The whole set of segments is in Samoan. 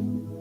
Thank you.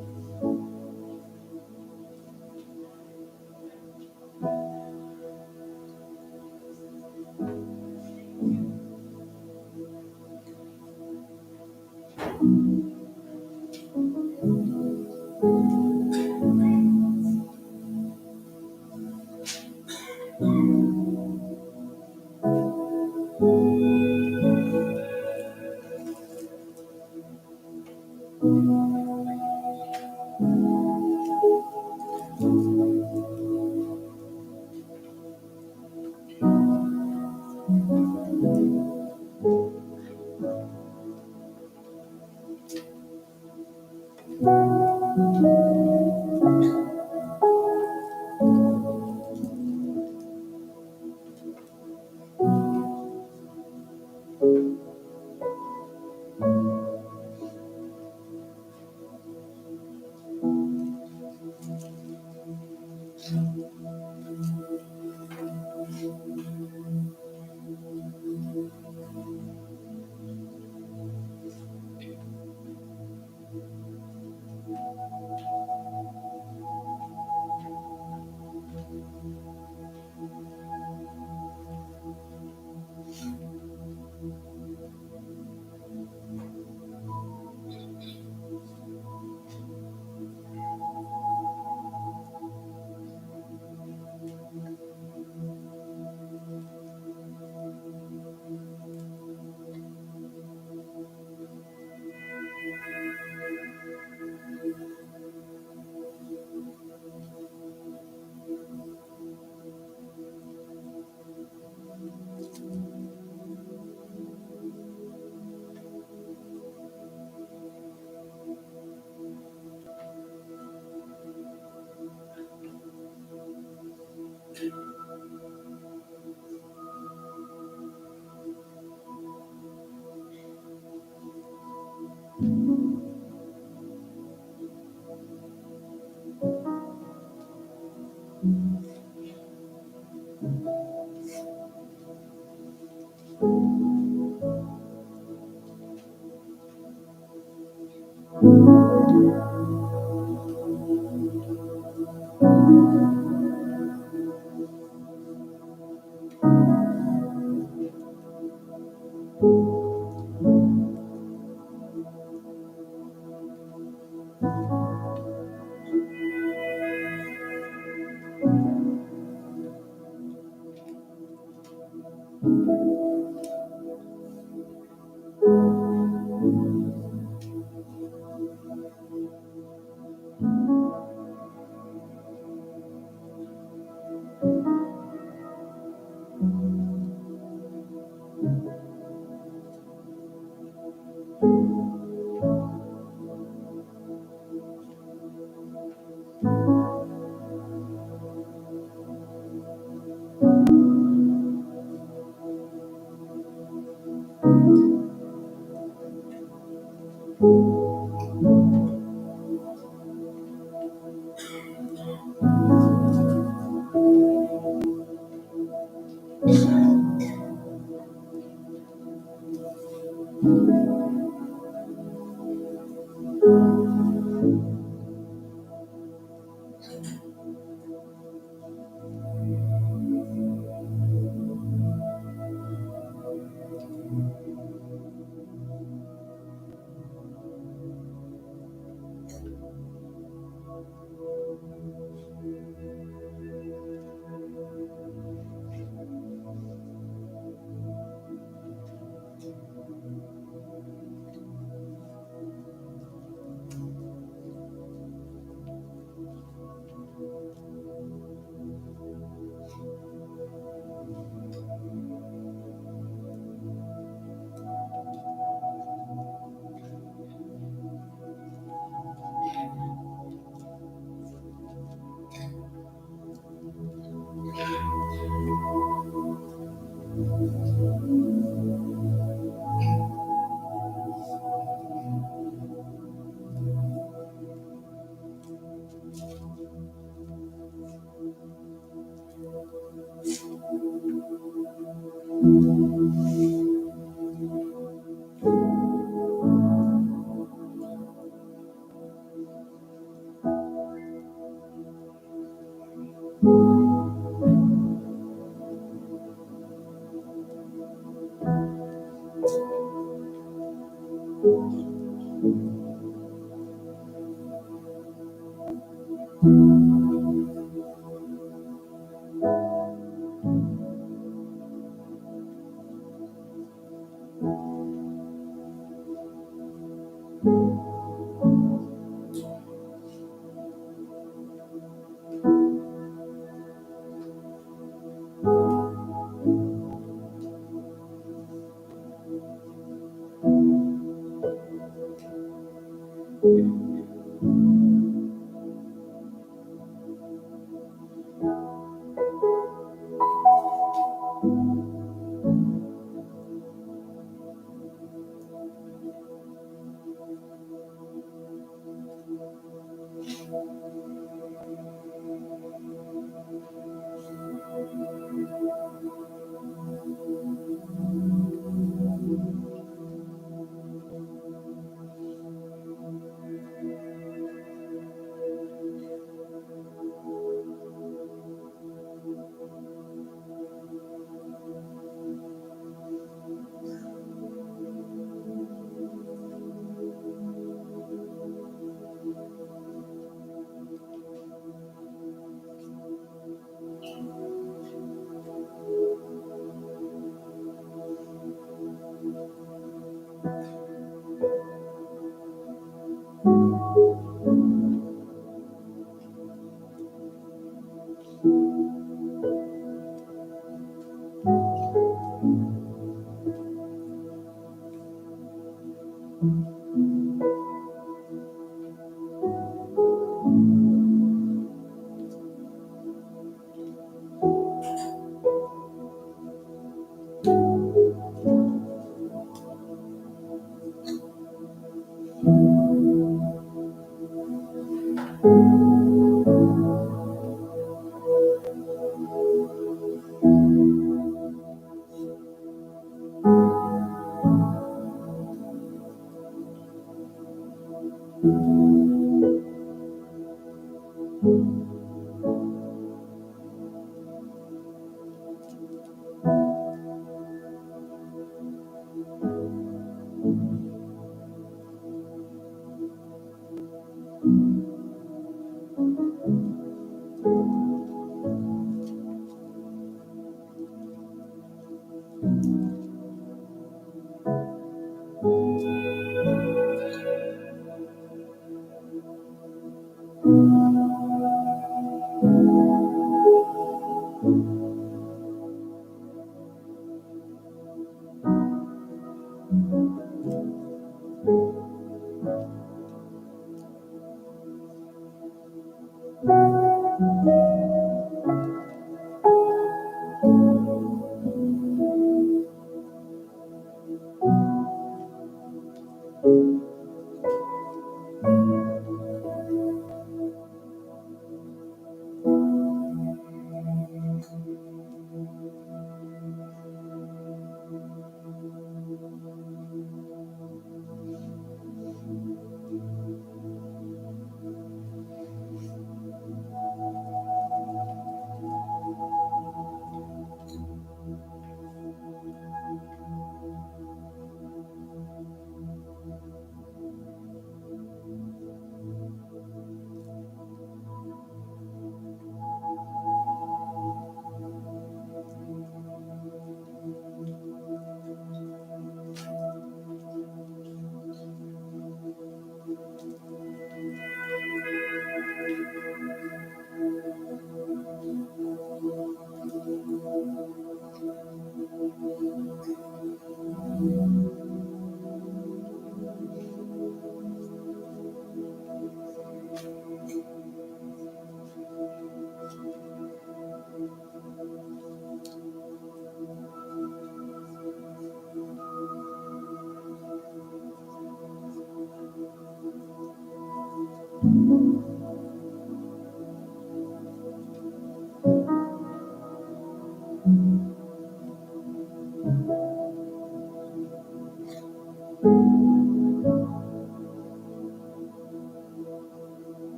Thank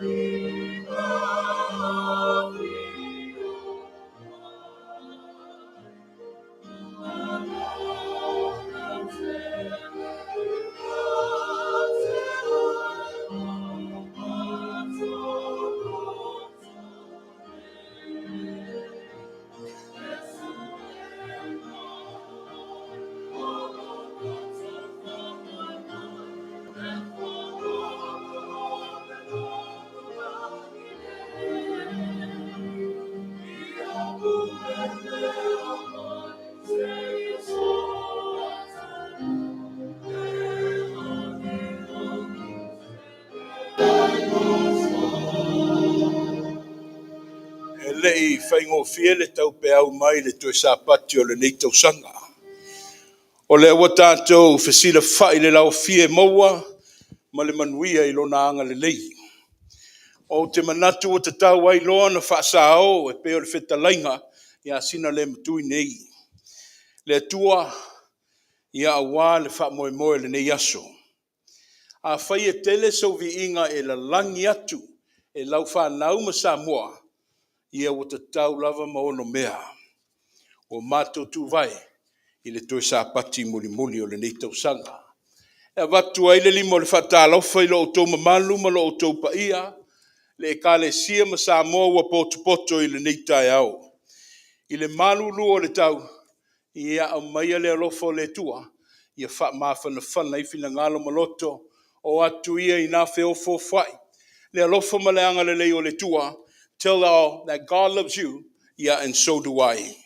E le i faigofie le taupeau mai le toe Sapati o lenei tausaga. O lea ua tatou fesilafai i le lauafie maua ma le manuia i Lona agalelei. Ou te manatu ua tatau ai loa ona faasao e pei o le fetalaiga ia Sinaelematui nei. Le Atua, ia aua le faamoemoe o lenei aso. Afai e tele sou viiga e lalagi atu e lau fanau ma Samoa, ia ua tatau lava ma onomea ua matou tuvae i le toe Sapati mulimuli o lenei tausaga. E avatu ai le lima o le faatalofa i lo outou mamalu ma lo outou paia, le Ekalesia ma Samoa ua potopoto i lenei taeao. I le malulu o le tau, ia aumaia le alofa o le Atua ia faamafanafana ai finagalo ma loto, o atu ia ina feofoofoai le alofa ma le agalelei o le Atua. Tell all that God loves you, yeah, and so do I.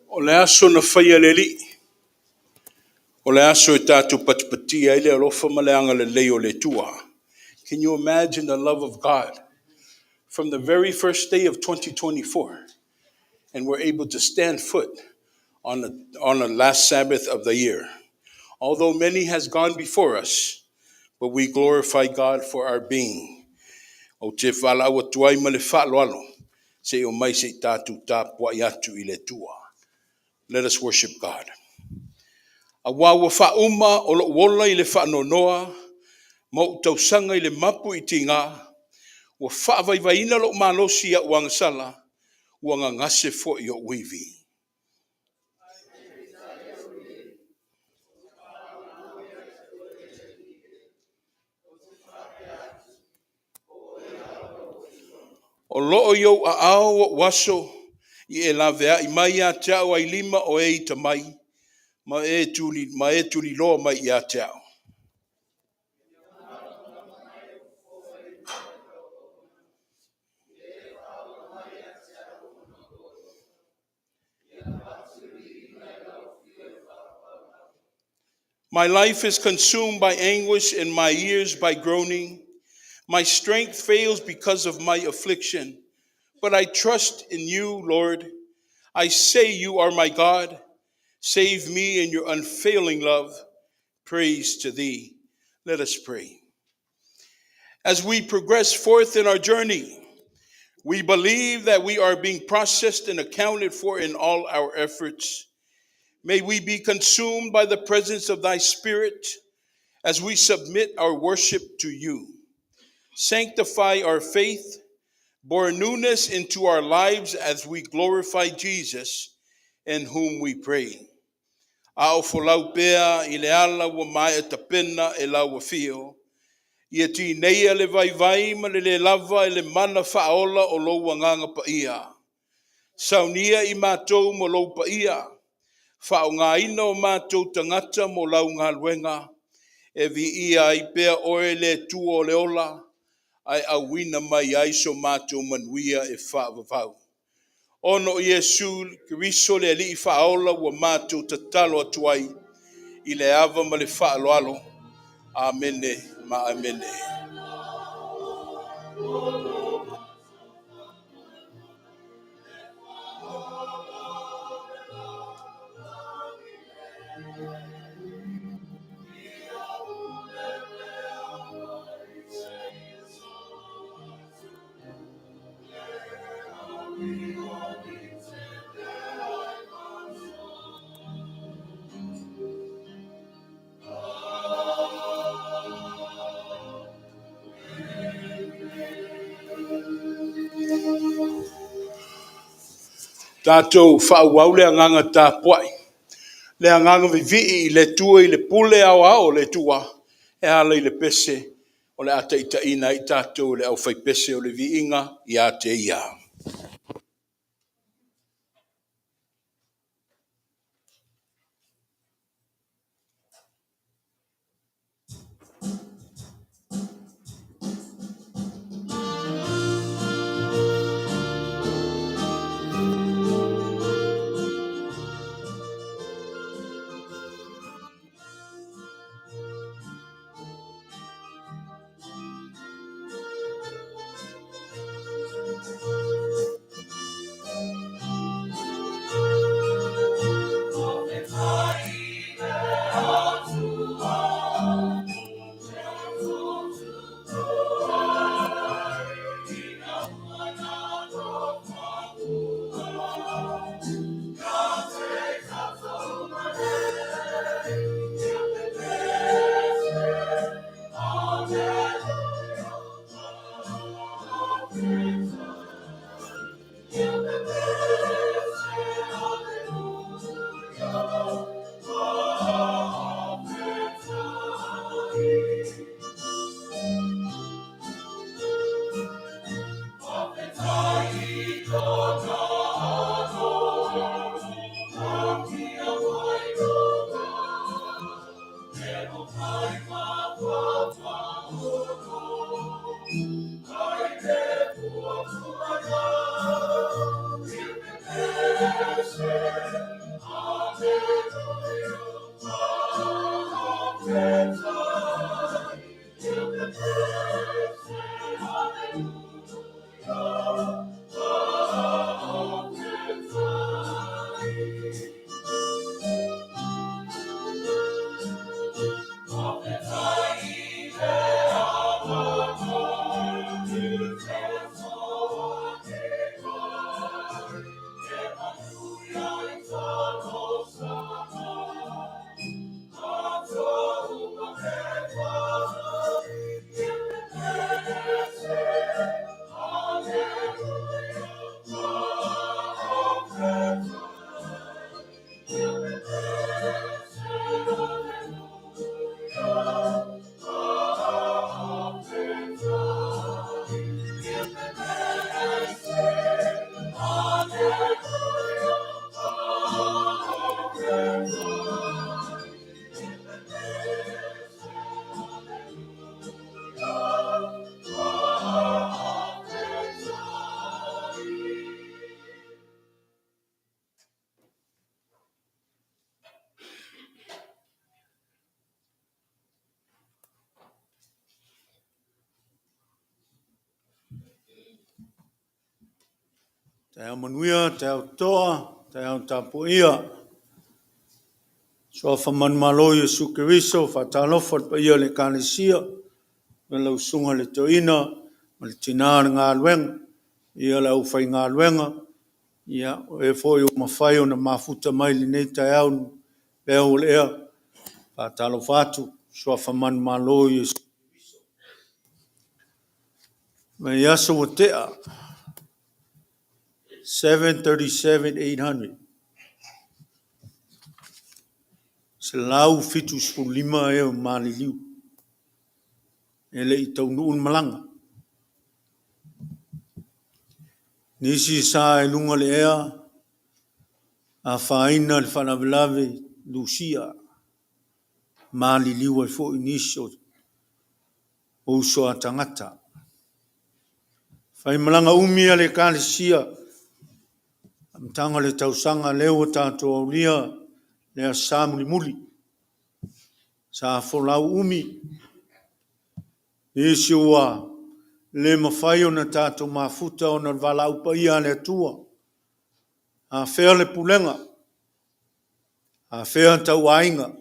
O le aso na faia e le Alii, o le aso e tatou patipatia ai le alofa ma le agalelei o le Atua. Can you imagine the love of God? From the very first day of 2024, and we're able to stand foot on the last Sabbath of the year. Although many has gone before us, but we glorify God for our being. Ou te valaau atu ai ma le faaaloalo, se i omai se i tatou tapuai atu i le Atua. Let us worship God. Auā ua faauma o lou ola i le faanoanoa, ma ou tausaga i le mapu i tigā, ua faavaivaiina lou malosi i au agasala, ua gagase foi ou ivi. O loo i ou aao ou aso, i e laveai mai ia te au ai lima o e ita mai, ma e tuliloa mai ia te au. My life is consumed by anguish and my years by groaning. My strength fails because of my affliction. But I trust in you, Lord. I say you are my God. Save me in your unfailing love. Praise to thee. Let us pray. As we progress forth in our journey, we believe that we are being processed and accounted for in all our efforts. May we be consumed by the presence of thy Spirit as we submit our worship to you. Sanctify our faith, bore newness into our lives as we glorify Jesus, in whom we pray. A o folau pea i le ala ua maea tapena e lau afio. Ia tineia le vaivai ma le le lava e le mana faaola o lou agaga paia. Saunia i matou mo lou paia. Faaaogaina o matou tagata mo lau galuega. E viia ai pea oe le Atua o le ola, ae auina mai ai so matou manuia e faavavau. Ona o Iesu Keriso le Alii faaola ua matou tatalo atu ai i le ava ma le faaaloalo. Amene ma amene. Tatou faaauau le agaga tapuai, le agaga vivii i le Atua i le pule aoao o le Atua e ala i le pese o le a taitaiina ai tatou e le aufaipese o le viiga ia te ia. Taeao manuia, taeao totoa, taeao tapuaia. Suafa manumalo Iesu Keriso, faatalofa i le paia o le Ekalesia, i lau Susuga i le Toeaina ma le Tina o le Galuega, ia le aufaigaluega, ia o e foi ua mafai ona mafuta mai i lenei taeao i le peau o le ea. Faatalofa atu, suafa manumalo o Iesu Keriso. Vaiaso ua tea, 737,800, 175 e ua maliliu, e le i taunuu le malaga. Nisi sa i luga o le ea, afaina i le faalavelave i Lusia, maliliu ai foi nisi o uso a tagata. Faimalaga umi a le Ekalesia, amataga o le tausaga lea ua tatou aulia le Aso Sa mulimuli, sa folau umi, nisi ua le mafai ona tatou mafuta ona o le valaau paia a le Atua. Afea le pulega? Afea tauaiga?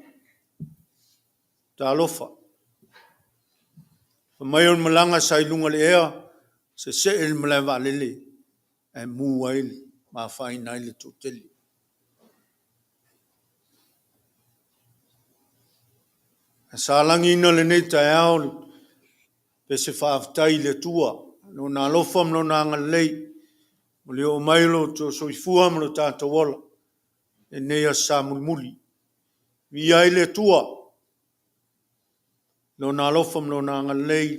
Talofa! Fai mai o le malaga sa i luga o le ea, sese'e le malae vaalele ae mu ai ma afaina ai le toatele. Ae sa lagiina i lenei taeao le pese faafetai i le Atua i Lona alofa ma Lona agalelei ua le oo mai lo outou soifua ma lo tatou ola i lenei Aso Sa mulimuli. Viia ai le Atua i Lona alofa ma Lona agalelei e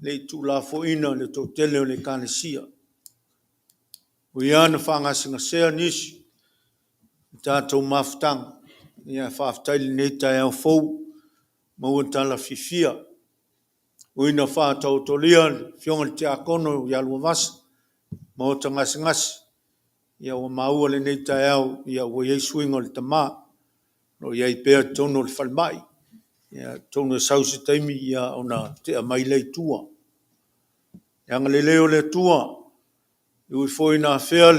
le i tuulafoaiina le toatele o le Ekalesia. Ui lava ina faagasegasea nisi i tatou mafutaga, ae faafetai i lenei taeao fou, maua tala fiafia. Ui ina faataotolia le Afioga i le Tiakono ia Luavasa i maota gasegase, ia ua maua i lenei taeao ua i ai suiga o le tama, o lo o i ai pea i totonu o le falemai. Ia atonu e sau se taimi ona tea mai lea i tua. Le agalelei o le Atua, e ui foi ina afea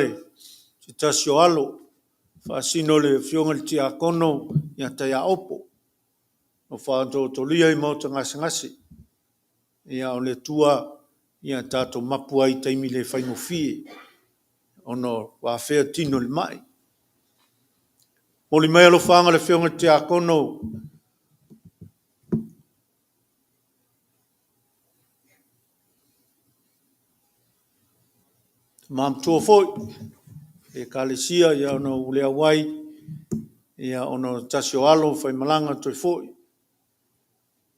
se tasi o alo, faasino i le Afioga i le Tiakono ia Taiaopo, ua faataotolia i maota gasegase, a o le Atua e tatou mapu ai i taimi le faigofie ona ua afea tino i le mai. Momoli mai alofaaga i le Afioga i le Tiakono Tama Matua foi o le Ekalesia ona ua le auai ona o se tasi o alo ua faimalaga toe foi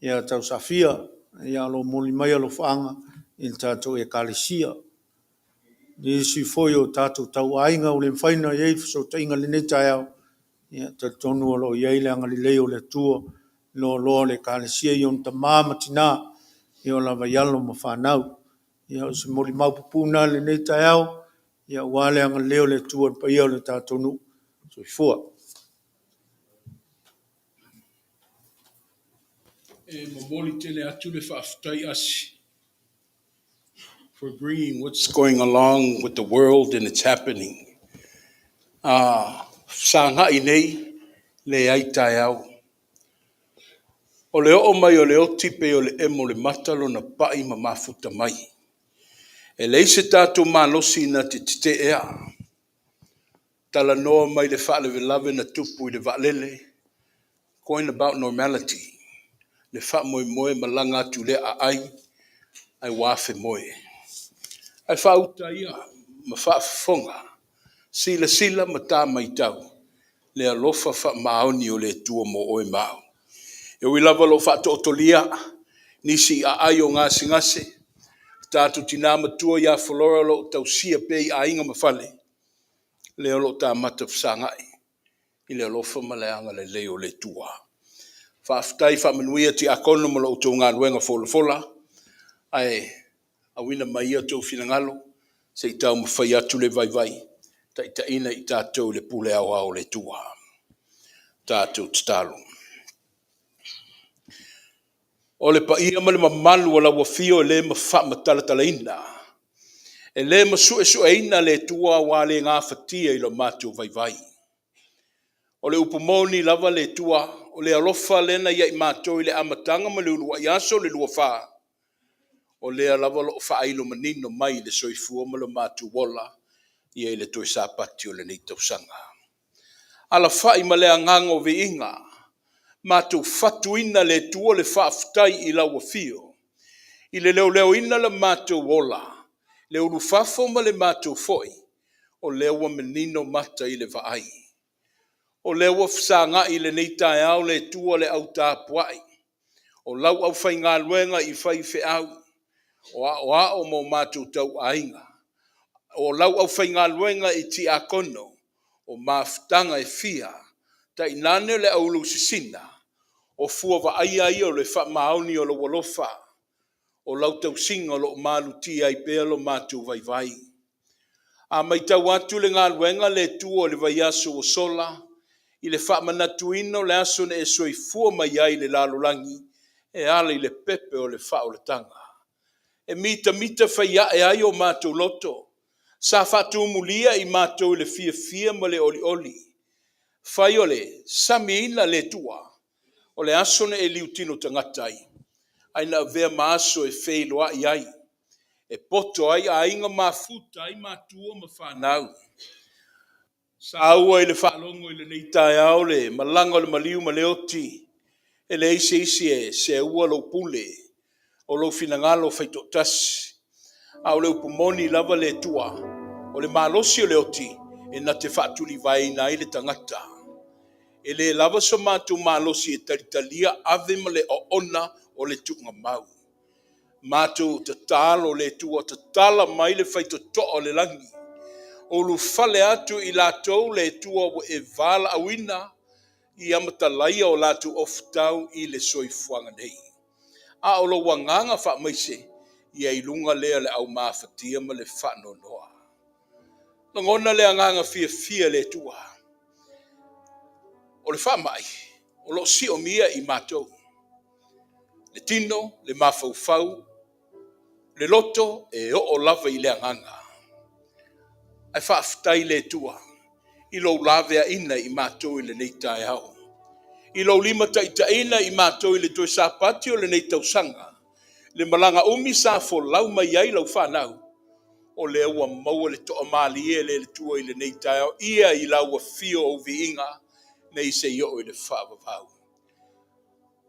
ia Tausafia. O lo o momoli mai alofaaga i le tatou Ekalesia. Nisi foi o tatou tauaiga ua le mafai ona i ai i fesootaiga i lenei taeao, ia talitonu o lo o i ai le agalelei o le Atua i loaloa o le Ekalesia i ona tama ma tina, o lava i alo ma fanau. Ia o se molimau pupuu lena i lenei taeao aua le agalelei o le Atua i le paia o le tatou nuu. Soifua. E momoli tele atu le faafetai Asi for bringing what's going along with the world and it's happening. Fesagai nei, leai taeao. O le oo mai o le oti pei o le emo o le mata lona pai ma mafuta mai. E leai se tatou malosi na te tete'ea. Talanoa mai le faalavelave na tupu i le vaalele, going about normality, le faamoemoe e malaga atu i lea aai, ae ua afemoe. Ae faauta ia ma faafofoga, silasila ma ta matau le alofa faamaoni o le Atua mo oe ma au. E ui lava o lo o faatootolia nisi i aai o gasegase, le tatou tina matua ia Flora o lo o tausia pea i aiga ma fale, lea o lo o tamata fesagai i le alofa ma le agalelei o le Atua. Faafetai faamanuia Tiakono ma lo outou galuega folafola, ae auina mai ia outou finagalo se i taumafai atu le vaivai taitaiina i tatou i le pule aoao a le Atua. Tatou tatalo. O le paia ma le mamalu o lau afio e le faamatalatalaina. E le masuesueina le Atua ua le gafatia i lo matou vaivai. O le upu moni lava le Atua, o le alofa lea na ia i matou i le amataga ma le uluai aso le 24, o lea lava o lo o faailo manino mai le soifua ma lo matou ola ia i le toe Sapati o lenei tausaga. Alafai ma le agaga o viiga, matou fatuina le Atua le faafetai i lau afio, i le leoleoina le matou ola, le ulufafo ma le matou foi, o lea ua manino mata i le vaai. O lea ua fesagai i lenei taeao le Atua le au tapuai, o lau aufaigaluega i faifeau, o aoao ma o matou tauaiga, o lau aufaigaluega i tiakono, o mafutaga e fia, tainane le aulu sisina, o fua vaaia ia o le faamaoni o lou alofa, o lau tausiga o lo o malutia ai pea lo matou vaivai. A matau atu le galuega a le Atua i le vaiaso ua sola, i le faamanatuina o le aso na e soifua mai ai i le lalolagi e ala i le pepe o le faaolataga, e mitamita faiae ai o matou loto, sa faatumulia i matou i le fiafia ma le olioli, fai o le samiina le Atua, o le aso na e liutino tagata ai, ae na avea ma aso e feiloai ai, e poto ai aiga, mafuta ai matua ma fanau. Saua i le faalogo i lenei taeao le malaga o le maliu ma le oti, e leai se isi e seua lou pule, o lou finagalo faitoatasi. A o le upu moni lava le Atua, o le malosi o le oti, e na te faatulivaeina ai le tagata. E le lava so matou malosi e talitalia ave ma le oona o le tuugamau. Matou tatalo le Atua, tatala mai le faitotoa o le lagi, ulufale atu i latou le Atua ua e valaauina ia matalaia o latou ofutau i le soifuaga nei. A o lou agaga faamaise, ia i luga lea o le aumafatia ma le faanoanoa. Lagona le agaga fiafia le Atua. O le faamai, o lo o siomia i matou. Le tino, le mafaufau, le loto, e oo lava i le agaga. Ae faafetai le Atua i lou laveaiina i matou i lenei taeao. I lou limataitaiina i matou i le toe Sapati o lenei tausaga, le malaga umi sa folau mai ai lau fanau, o lea ua maua le toamalie le Atua i lenei taeao, ia i lau afio ou viiga, nei se i oo i le faavavau.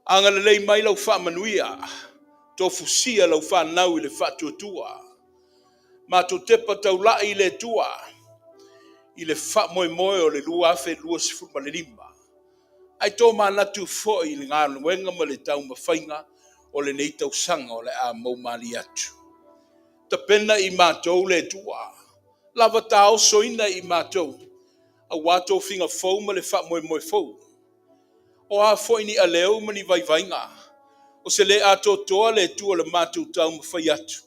Agalelei mai lau faamanuia, tofusia lau fanau i le faatuatua. Matou tepa taulai i le Atua i le faamoemoe o le 2025. Ae tomanatu foi i le galuega ma le taumafaiga o lenei tausaga o le a maumalie atu. Tapena i matou le Atua, lava taosoina i matou, aua tofiga fou ma le faamoemoe fou. O a foi ni aleu ma ni vaivaiga, o se le atoatoa le Atua o le matou taumafai atu,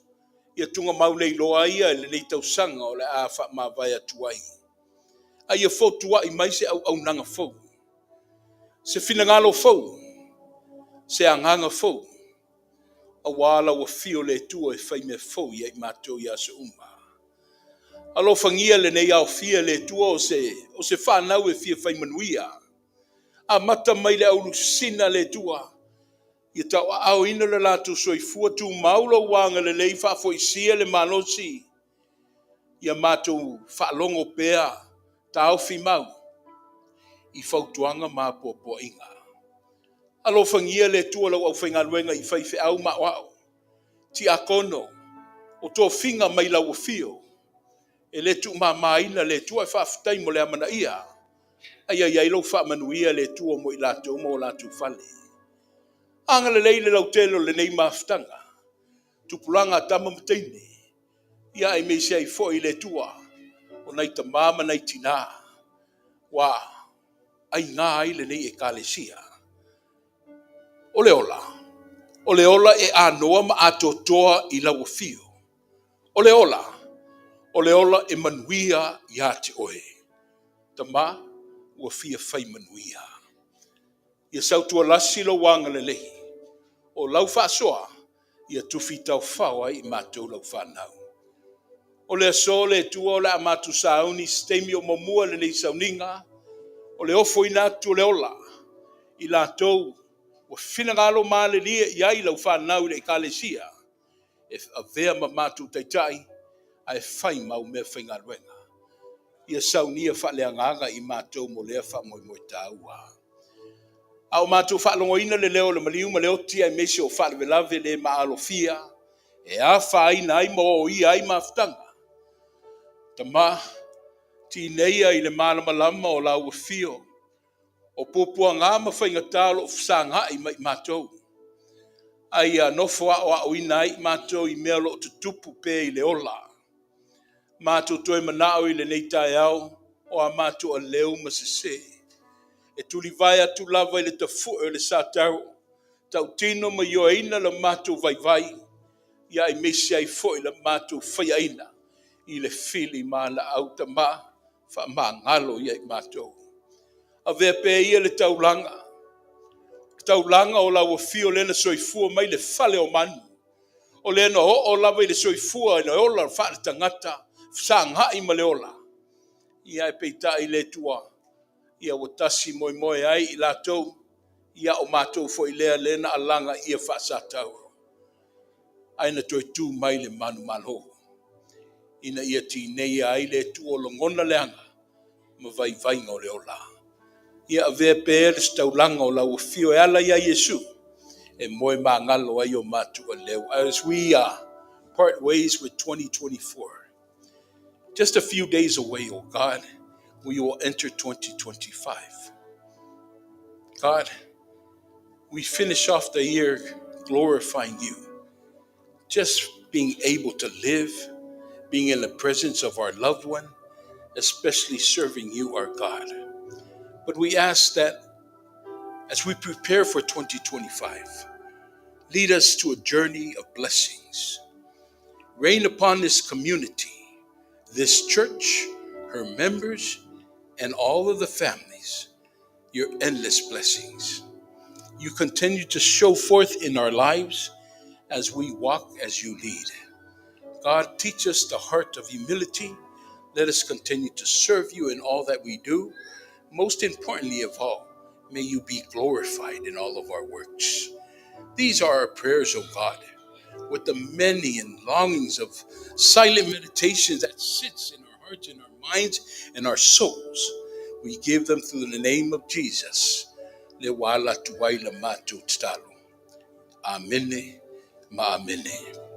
ia tuugamau le iloa ia i lenei tausaga o le a faamavae atu ai. A ia fotuai mai se auaunaga fou, se finagalo fou, se agaga fou, aua lau afio le Atua e fai mea fou ia i matou i aso uma. Alofagia lenei aofia le Atua o se fanau e fia fai manuia. Amata mai le aulusina le Atua, ia tauaaoina le latou soifua, tumau lou agalelei, faafoisia le malosi, ia matou faalogo pea, taofi mau i fautuaga ma apoapoaiga. Alofagia le Atua lau aufaigaluega i faifeau ma aoao, tiakono, o tofiga mai lau afio, e le tuumamaina le Atua, e faafetai mo le amanaia. Ae ia i ai lau faamanuia le Atua mo i latou ma o latou fale. Agalelei le lautele o lenei mafutaga, tupulaga a tama ma teine, ia aemaise ai foi le Atua, o nai tama ma nai tina, ua aiga ai lenei Ekalesia. O le ola, o le ola e anoa ma atoatoa i lau afio. O le ola, o le ola e manuia ia te oe. Tama, ua fia fai manuia. Ia sautualasi lou agalelei, o lau faasoa, ia tufi taofao ai i matou lau fanau. O le aso le Atua o le a matou sauni se taimi o muamua lenei sauniga, o le ofoina atu o le ola i latou ua finagalo malilie i ai lau fanau i le Ekalesia e avea ma matou taitai ae fai ma au meafaigaluega. Ia saunia faaleagaga i matou mo lea faamoemoe taua. A o matou faalogoina le leo o le maliu ma le oti aemaise o faalavelave le maalofia e afaina ai ma oia ai mafutaga, Tama, tineia i le malamalama o lau afio o puapuaga ma faigata o lo o fesagai ma i matou, a ia nofo aoaoina ai i matou i mea o lo o tutupu pea i le ola. Matou toe manao i lenei taeao o a matou aleu ma sese, e tulivae atu lava i le tafue o le Satauro, tautino ma ioeina le matou vaivai, ia aemaise ai foi le matou faiaina i le fili ma ana autama, faamagalo ia i matou. Avea pea ia le taulaga, taulaga o lau afio lea na soifua mai le fale o manu, o lea na oo lava i le soifua i le ola faaletagata, fesagai ma le ola, ia ae peitai le Atua, ia ua tasi moemoe ai i latou, ia o matou foi lea na alagaia faa-Satauro, ae na toe tu mai le manumalo, ina ia tineia ai le Atua o lagona leaga ma vaivaiga o le ola. Ia avea pea le taulaga o lau afio e ala ia Iesu, e moe magalo ai o matou aleu. As we part ways with 2024, just a few days away, oh God, we will enter 2025. God, we finish off the year glorifying you. Just being able to live, being in the presence of our loved one, especially serving you, our God. But we ask that as we prepare for 2025, lead us to a journey of blessings. Rain upon this community, this church, her members, and all of the families, your endless blessings. You continue to show forth in our lives as we walk as you lead. God, teach us the heart of humility. Let us continue to serve you in all that we do. Most importantly of all, may you be glorified in all of our works. These are our prayers, O God, with the many and longings of silent meditations that sits in our hearts and our minds and our souls. We give them through the name of Jesus. Le wala tuai la matu tatalo. Amene ma amene.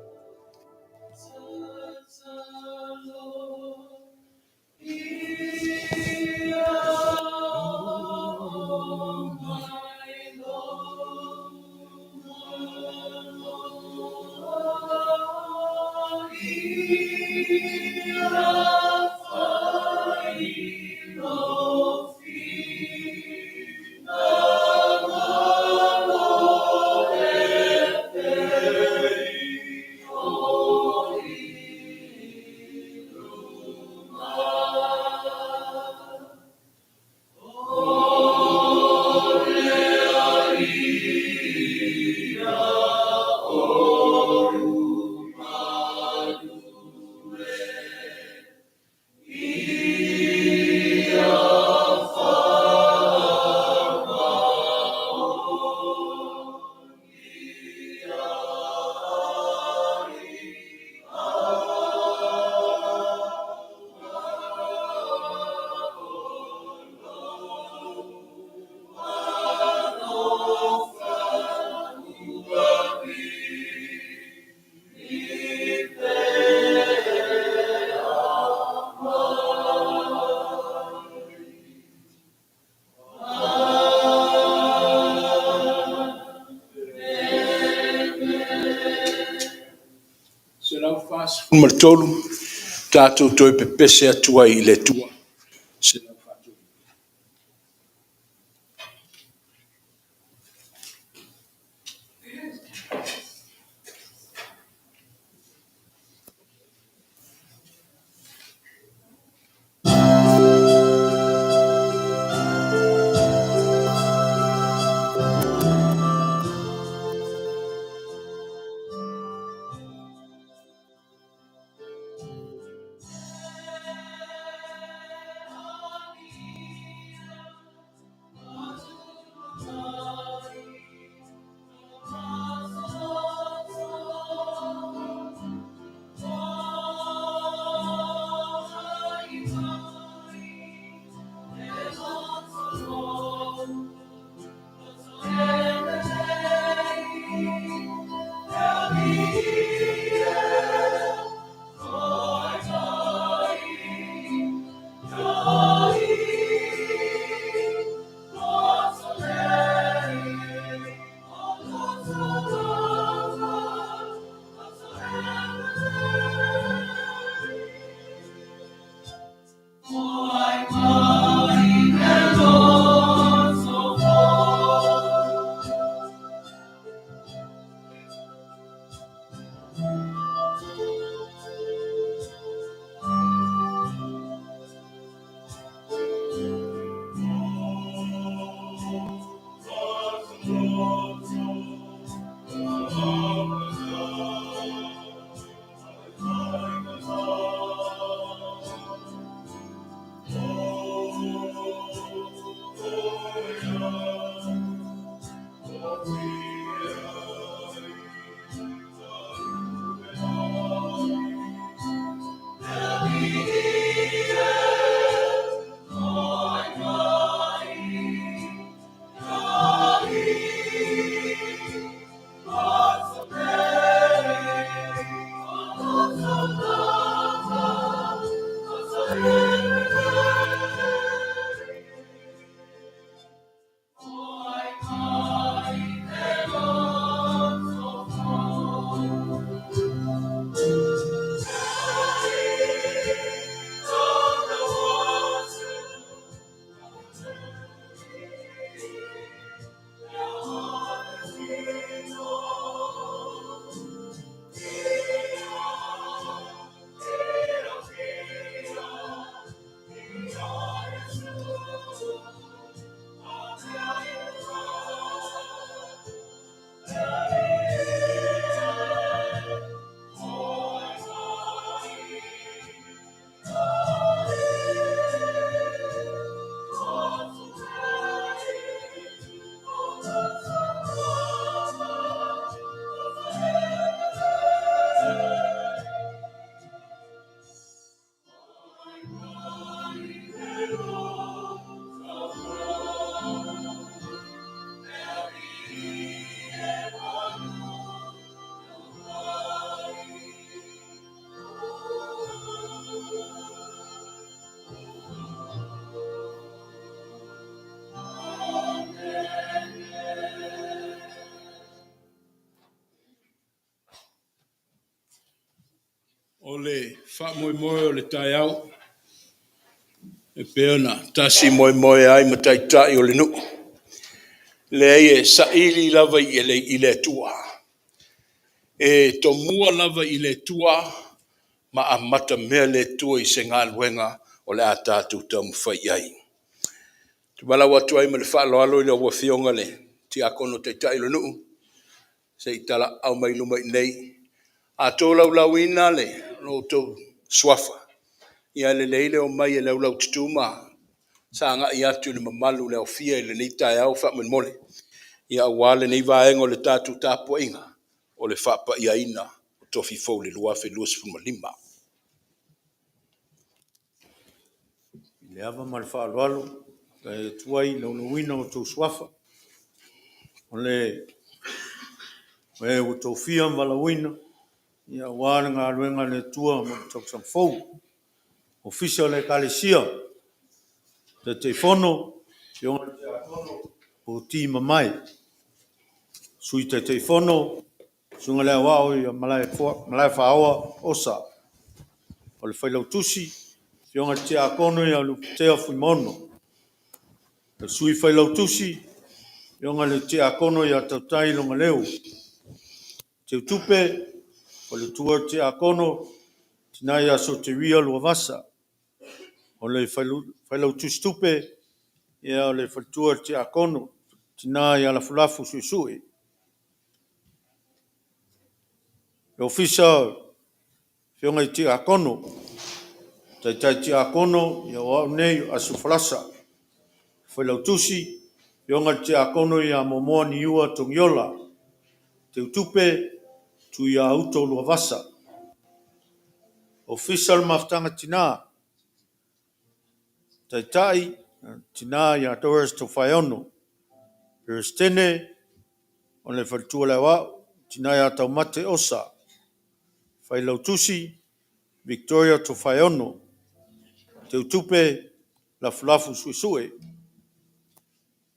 143, tatou toe pepese atu ai i le Atua. 143. O le faamoemoe o le taeao, e pei ona tasi moemoe ai ma taitai o le nuu, leai e saili lava i le Atua. E tomua lava i le Atua ma amata mea le Atua i se galuega o le a tatou taumafai i ai. Ou te valaau atu ai ma le faaaloalo i lau Afioga i le Tiakono Taitai o le nuu, se i talaaao mai luma i inei. A tolaulauina lo outou suafa, ia e lelei le omai e laulaututu ma sagai atu i le mamalu i le aofia i lenei taeao faamolemole, ia aua lenei vaega o le tatou tapuaiga o le faapaiaina o Tofi fou i le 2025. I le ava ma le faaaloalo, e atu ai i le laulauina o outou suafa, o le e ua tofia ma valaauina aua le galuega a le Atua mo le tausaga fou. Ofisa o le Ekalesia, Taitaifono, Afioga i le Tiakono Poti Mamae. Sui Taitaifono, Susuga i le Aoao ia Malaefaoa Osa. O le Failautusi, Afioga i le Tiakono ia Lupitea Fuimaono. O le Sui Failautusi, Afioga i le Tiakono ia Tautai Logoleo. Teutupe, Faletua le Tiakono, Tina ia Soteria Luavasa. O le Failautusitupe, o le Faletua le Tiakono, Tina ia Lafulafu Suesue. Le Ofisa o Afioga i Tiakono, Taitai Tiakono, o au nei o Aso Falasa. Failautusi, Afioga i le Tiakono ia Momoa Niua Togiola. Teutupe, Tuiauto Luavasa. Ofisa o le Mafutaga Tina, Taitai, Tina ia Doris Tofaeono. Peresetene o le Faletua le Aoao, Tina ia Taumate Osa. Failautusi, Victoria Tofaeono. Teutupe, Lafulafu Suesue.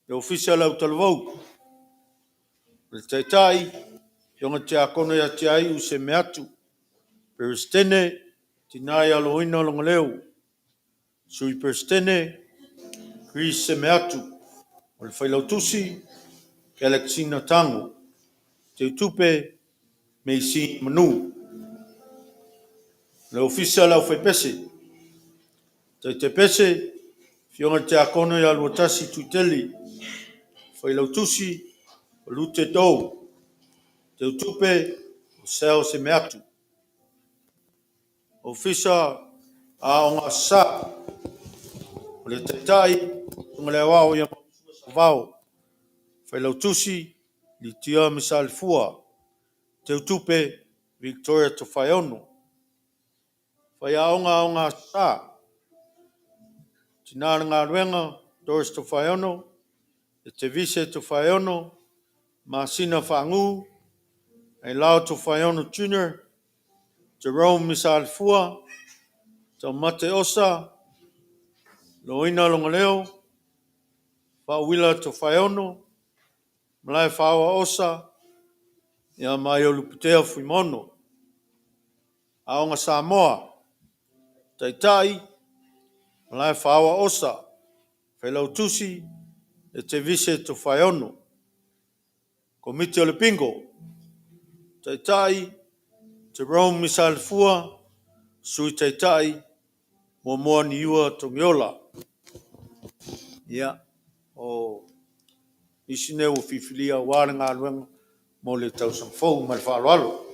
Le Ofisa o le Autalavou, o le Taitai, Afioga i le Tiakono ia Tiaiu Semeatu. Peresetene, Tina ia Loina Logoleo. Sui Peresetene, Chris Semeatu. O le Failautusi, Alexina Tago. Teutupe, Meisina Manu. Le Ofisa o le Aufaipese, Taitaipese, Afioga i le Tiakono ia Luatasi Tuitele. Failautusi, Lute Dou. Teutupe, Sal Semeatu. Ofisa Aoga Aso Sa, o le Taitai, Susuga i le Aoao ia Mausua Sauvao. Failautusi, Litia Masalefua. Teutupe, Victoria Tofaeono. Faiaoga Aoga Aso Sa, Tina o le Galuega, Doris Tofaeono, Etevise Tofaeono, Masina Faagu, Ailao Tofaeono Jr., Jerome Misalefua, Taumate Osa, Loina Logoleo, Faauila Tofaeono, Malaefaoa Osa, ia ma Lupitea Fuimaono. Aoga Samoa, Taitai, Malaefaoa Osa, Failautusi, Etevise Tofaeono. Komiti o le Bingo, Taitai, Jerome Misalefua, Sui Taitai, Momoa Niua Togiola. Ia, o nisi nei ua filifilia aua le galuega mo le tausaga fou ma le faaaloalo.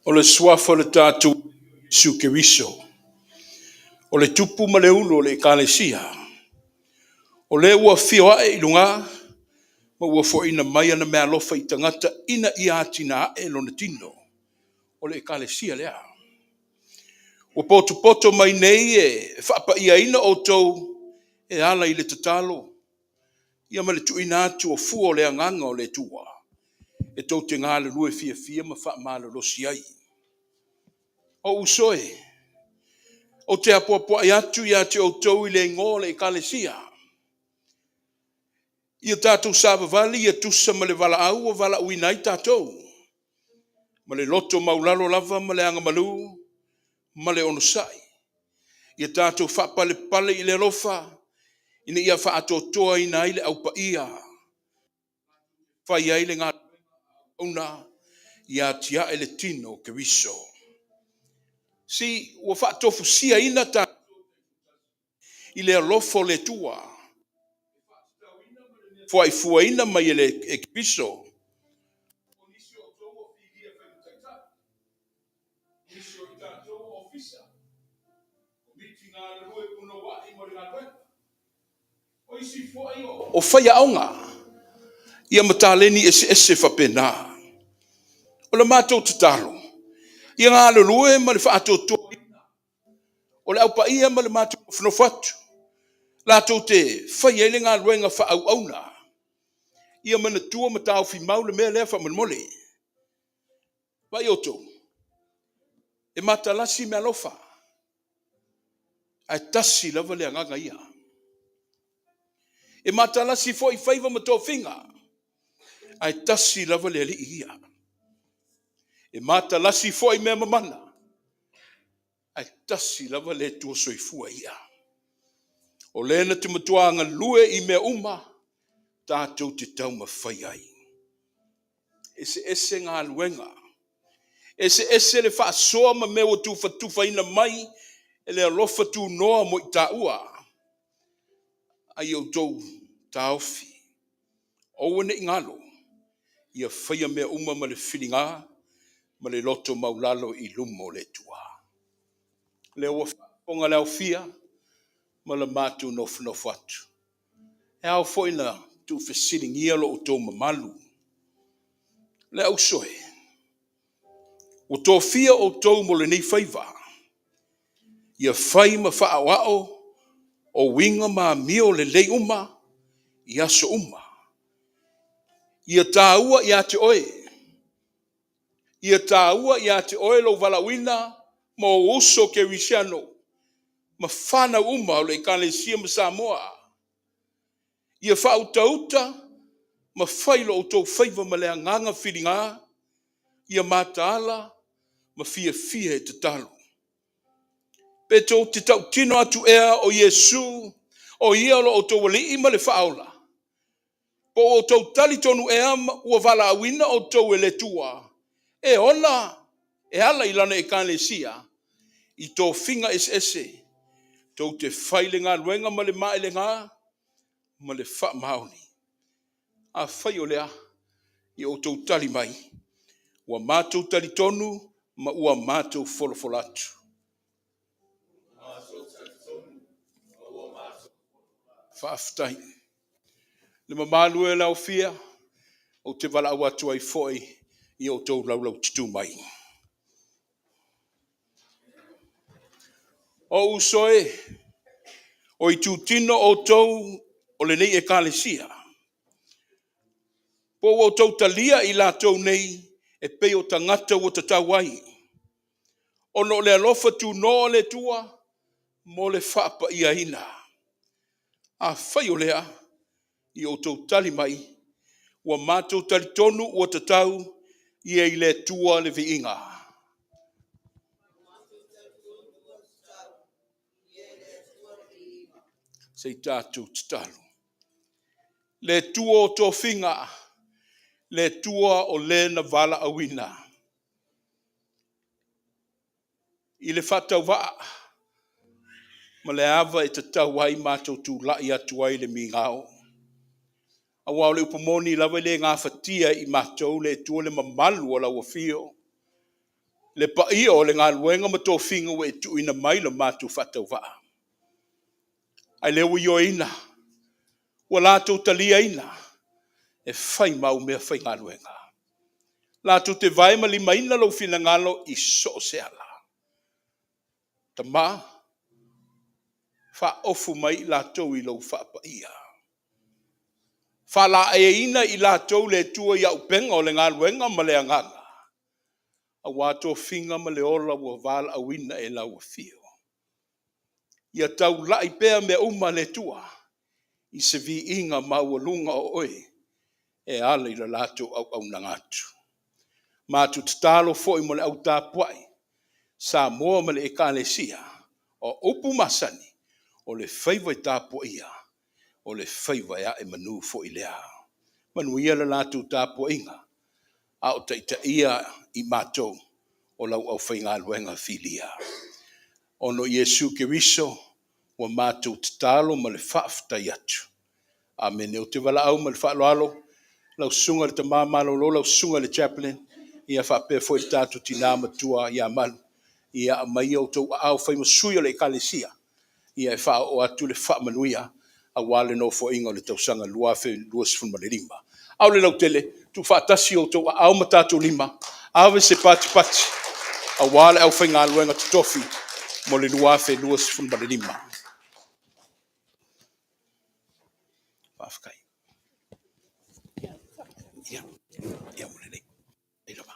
O le suafa o le tatou Iesu Keriso, o le tupu ma le ulu o le Ekalesia, o le ua afio ae i luga ma ua foaina mai ana meaalofa i tagata ina ia atinae lona tino, o le Ekalesia lea. Ua potopoto mai nei e faapaiaina outou e ala i le tatalo ia ma le tuuina atu o fua o le agaga o le Atua e tou te galulue fiafia ma faamalolosi ai. Ou uso e, ou te apoapoai atu ia te outou i le igoa o le Ekalesia, Ia tatou savavali ia tusa ma le valaau ua valaauina ai tatou, ma le loto maulalo lava ma le agamalu ma le onosai. Ia tatou faapalepale i le alofa, ina ia faaatoatoaina ai le Au Paia, fai ai le galuega ia atiae le tino o Keriso. Si ua faatofusiaina tatou i le alofa o le Atua, fuaifuaina mai e le e Keriso. O faiaoga ia ma taleni eseese faapena. O le matou tatalo, ia galulue ma le faatoatoaina o le Au Paia ma le matou nofonofo atu, latou te fai ai le galuega faaauauna. Ia manatua ma taofi mau le mea lea faamolemole. Vaai outou, e matalasi meaalofa, ae tasi lava le agaga ia. E matalasi foi faiva ma tofiga, ae tasi lava le alii ia. E matalasi foi mea mamana, ae tasi lava le Atua soifua ia. O lea na te matua galue i mea uma tatou te taumafai ai. Eseese galuega, eseese le faasoa ma mea ua tufatufaina mai e le alofa tunoa mo i taua. A ia outou taofi, aua ne i galo, ia faia mea uma ma le filiga ma le loto maulalo i luma o le Atua. Lea ua faafofoga le aofia ma le matou nofonofo atu. E ao foi na tuufesiligia lo outou mamalu. Le ausoe, ua tofia outou mo lenei faiva, ia fai ma faaoao o uiga ma amio lelei uma i aso uma. Ia taua ia te oe, ia taua ia te oe lou valaauina ma ou uso kerisiano ma fanau uma o le Ekalesia ma Samoa. Ia faautauta ma fai lo outou faiva ma le agaga filiga, ia mataala ma fiafia e tatalo. Pe tou te tautino atu ea o Iesu o ia lo outou Alii ma le Faaola, po o outou talitonu ea ua valaauina outou e le Atua e ola e ala i lana Ekalesia i tofiga eseese, tou te fai le galuega ma le maelega ma le faamaoni. Afai o lea, ia outou tali mai, ua matou talitonu ma ua matou folafola atu. Faafetai. Le mamalu e o le aofia, ou te valaau atu ai foi i outou laulaututu mai. O uso e, o itutino outou o lenei Ekalesia, po ua outou talia i latou nei e pei o tagata ua tatau ai, ona o le alofa tunoa o le Atua mo le faapaiaina. Afai o lea, ia outou tali mai, ua matou talitonu ua tatau ia i le Atua le viiga. Se i tatou tatalo. Le Atua o tofiga, le Atua o le na valaauina i le faatauvaa ma le ava e tatau ai matou tulai atu ai i le migao. Aua o le upu moni lava e le gafatia e i matou le Atua le mamalu o lau afio, le paia o le galuega ma tofiga ua e tuuina mai lo matou faatauvaa. Ae lea ua ioeina, ua latou taliaina e fai ma au mea faigaluega. Latou te vae ma limaina lou finagalo i so o se ala. Tama, faaofu mai i latou i lou faapaia. Faalaeiina i latou le Atua i auupega o le galuega ma le agaga, aua tofiga ma le ola ua valaauina e lau afio. Ia taulai pea mea uma le Atua I se viiga maualuga o oe e ala i le latou auaunaga atu. Matou tatalo foi mo le au tapuai, Samoa ma le Ekalesia, o upu masani, o le faiva e tapuaia, o le faiva e ae manu foi lea. Manuia le latou tapuaiga, a o taitaia i matou o lau aufaigaluega filia. Ona o Iesu Keriso, ua matou tatalo ma le faafetai atu. Amene. Ou te valaau ma le faaaloalo lau susuga i le Tama Malolo, lau susuga i le Chaplain, ia faapea foi le tatou tina matua ia Malu, ia aumai outou aao fai ma sui o le Ekalesia, ia e faaoo atu le faamanuia aua le nofoaiga o le tausaga 2025. A o le lautele, tuufaatasi outou aao ma tatou lima, ave se patipati aua le aufaigaluega totofi mo le 2025. Faafetai. Ia, ia ua lelei. Lelei lava.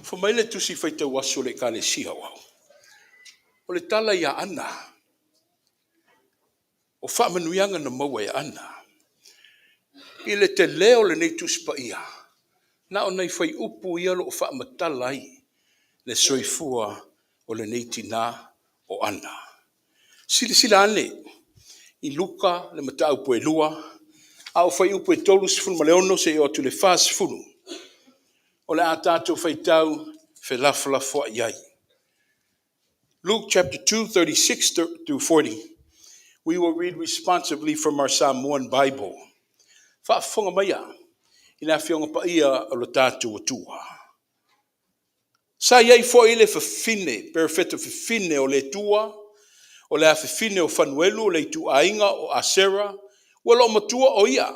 Fai mai le tusi faitau aso a le Ekalesia o au, o le tala ia Ana, o faamanuiaga na maua e Ana. I le tele o lenei tusi paia, na o nai fuaiupu ia o lo o faamatala ai le soifua o lenei tina o Ana. Silasila ane i Luka le mataupu e 2, a o fuaiupu e 36 seia oo atu i le 40, o le a tatou faitau felafolafoai ai. Luke chapter 2, 36 through 40. We will read responsively from our Samoan Bible. Faafofoga maia i le Afioga Paia o le tatou Atua. Sa i ai foi le fafine, perofeta fafine o le Atua, o le afafine o Fanuelu o le ituaiga o Asera, ua loomatua o ia.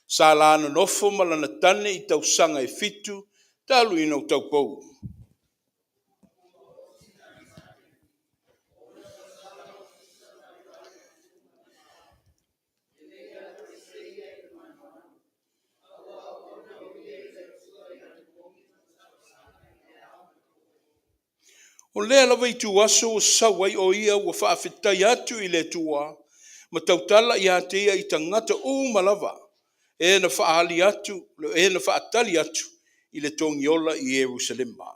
Sa la nonofo ma lana tane i tausaga e 7 talu ona taupou. O lea lava ituaso ua sau ai o ia ua faafetai atu i le Atua ma tautala ia te ia i tagata uma lava, e na faaali atu, e na faatali atu i le togiola i Ierusalema.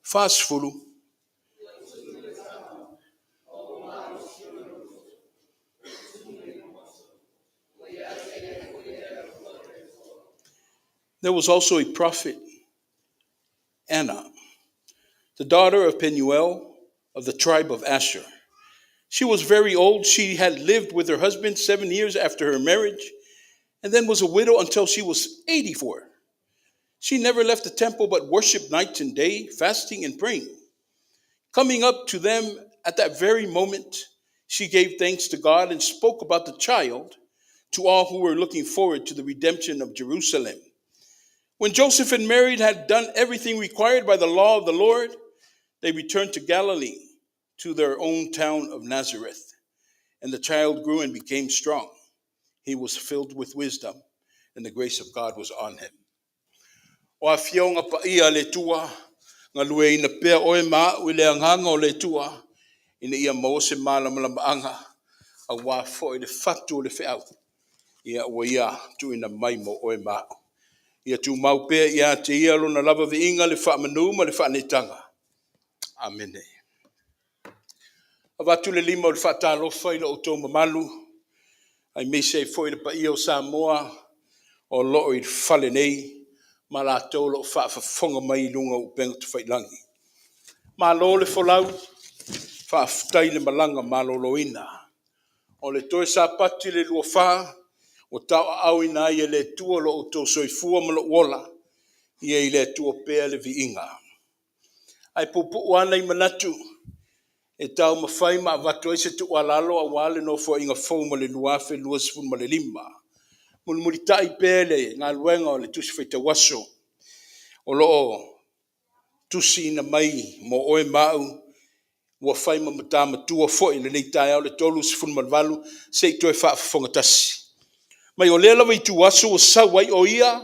40. There was also a prophet, Anna, the daughter of Penuel of the tribe of Asher. She was very old. She had lived with her husband 7 years after her marriage and then was a widow until she was 84. She never left the temple but worshiped night and day, fasting and praying. Coming up to them at that very moment, she gave thanks to God and spoke about the child to all who were looking forward to the redemption of Jerusalem. When Joseph and Mary had done everything required by the law of the Lord, they returned to Galilee, to their own town of Nazareth. And the child grew and became strong. He was filled with wisdom, and the grace of God was on him. O afioga paia a le Atua, galueaiina pea oe ma a'u i le agaga o le Atua, ina ia maua se malamalamaaga auā foi le fatu o le feau, ia ua ia tuuina mai mo oe ma a'u. Ia tumau pea ia te ia lona lava viiga le faamanu ma le faaneetaga. Amene. Avatu le lima o le faatalofa i lo outou mamalu, aemaise ai foi le paia o Samoa o loo i le fale nei ma latou o loo faafofoga mai i luga o upega tafailagi. Malo le folau, faafetai le malaga maloloina. O le toe Sapati le 24 ua tauaaoina ai e le Atua lo outou soifua ma lou ola, ia i le Atua pea le viiga. Ae puupuu lava nai manatu e taumafai ma avatu ai se tuualalo aua le Nofoaiga fou ma le 2025. Mulimulitai pea le galuega o le Tusi Faitau Aso o lo o tusiina mai mo oe ma au, ua fai ma matamatua foi i lenei taeao le 38 se i toe faafofoga tasi. Mai o lea lava ituaso ua sau ai o ia,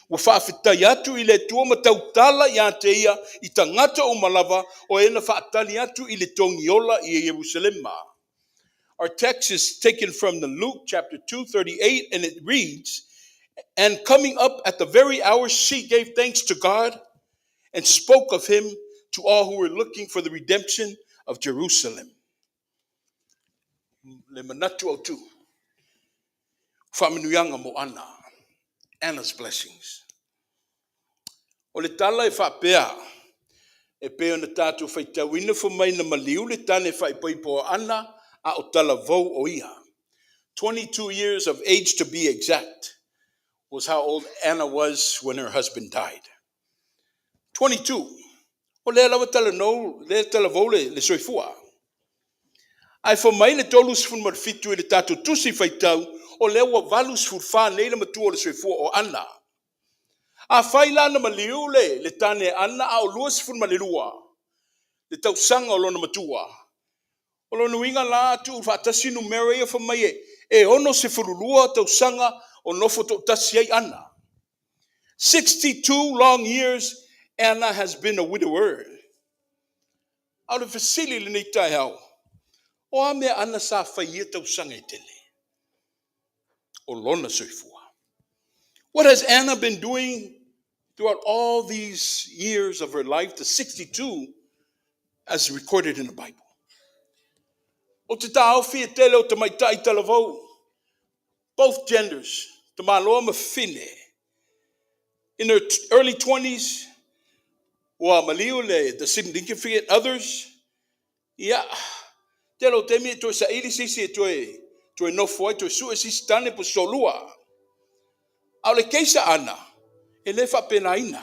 ua faafetai atu i le Atua ma tautala ia te ia i tagata uma lava o e na faatali atu i le togiola i Ierusalema. Our text is taken from the Luke chapter 2:38, and it reads, "And coming up at the very hour, she gave thanks to God and spoke of him to all who were looking for the redemption of Jerusalem." Le manatu autu. Faamanuiaga mo Ana. Anna's blessings. O le tala e faapea, e pei ona tatou faitauina fai mai na maliu le tane faaipoipo o Ana a o talavou o ia. 22 years of age, to be exact, was how old Anna was when her husband died. 22. O lea lava talanou, lea talavou le soifua. Ae fai mai le 37 i le tatou tusi faitau, o lea ua 84 nei le matua o le soifua o Ana. Afai la na maliu le tane Ana a o 22 le tausaga o lona matua. O lona uiga la tuu faatasi numera ia fai mai e 62 tausaga o nofo toatasi ai Ana. 62 long years Anna has been a widower. A o le fesili lenei taeao, o a mea Ana sa fai ia tausaga e tele o lona soifua? What has Anna been doing throughout all these years of her life, the 62 as recorded in the Bible? O te taofi e tele o tamaitai talavou, both genders, tamāloa ma fafine, in their early 20s, ua maliu le the significant others, ia, tele o taimi e toe saili se isi e toe nofo ai, toe sue se isi tane po solua. A o le case a Ana, e le faapenaina.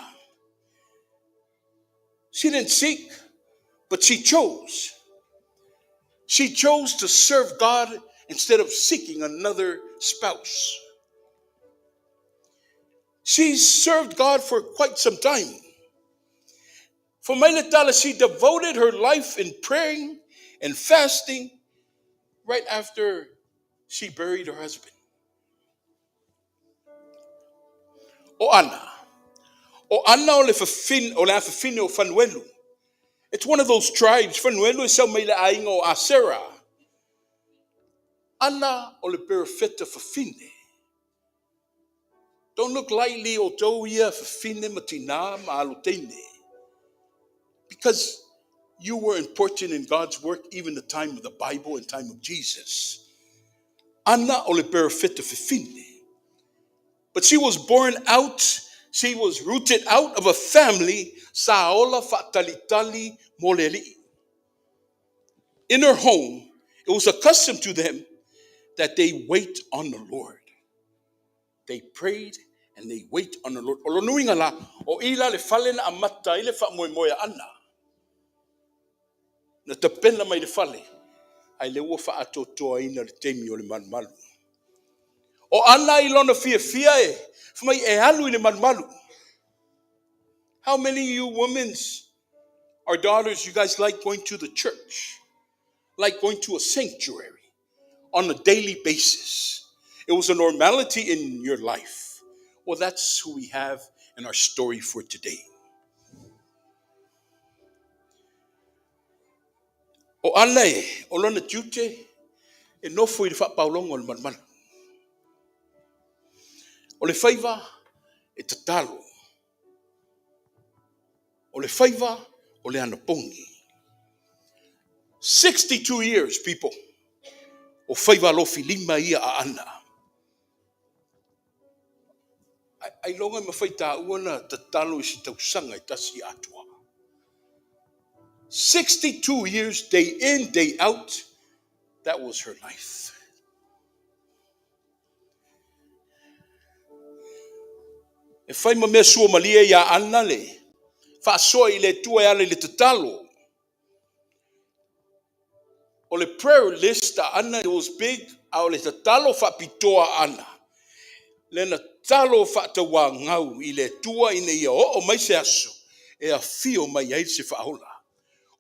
She didn't seek, but she chose. She chose to serve God instead of seeking another spouse. She served God for quite some time. Fai mai le tala, she devoted her life in praying and fasting right after she buried her husband. O Ana. O Ana o le fafine, o le afafine o Fanuelu. It's one of those tribes. Fanuelu e sau mai le aiga o Asera. Ana o le perofeta fafine. Don't look lightly o tou ia fafine ma tinā ma alo teine. Because you were important in God's work even the time of the Bible and time of Jesus. Ana o le perofeta fafine. But she was born out, she was rooted out of a family sa ola faatalitali mo le Alii. In her home, it was accustomed to them that they wait on the Lord. They prayed and they wait on the Lord. O lona uiga la, o i la le fale na amata ai le faamoemoe a Ana. Na tapena mai le fale, ai le ua faatotoaina le taimi o le malumalu. O Ana i lona fiafia e, fai mai e alu i le malumalu. How many of you women's, our daughters, you guys like going to the church, like going to a sanctuary on a daily basis? It was a normality in your life. Well, that's who we have in our story for today. O Ana e, o lona tiute, e nofo i le faapaologa o le malumalu. O le faiva e tatalo. O le faiva o le anapogi. 62 years, people. O faiva alofilima ia a Ana. Ailoga e mafai taua na tatalo i se tausaga e tasi atoa. 62 years, day in, day out, that was her life. E fai ma mea suamalie ia Ana le faasoa i le Atua e ala i le tatalo. O le prayer list a Ana, it was big, a o le tatalo faapitoa a Ana, lea na tatalo faatauagau i le Atua ina ia oo mai se aso e afio mai ai se faaola.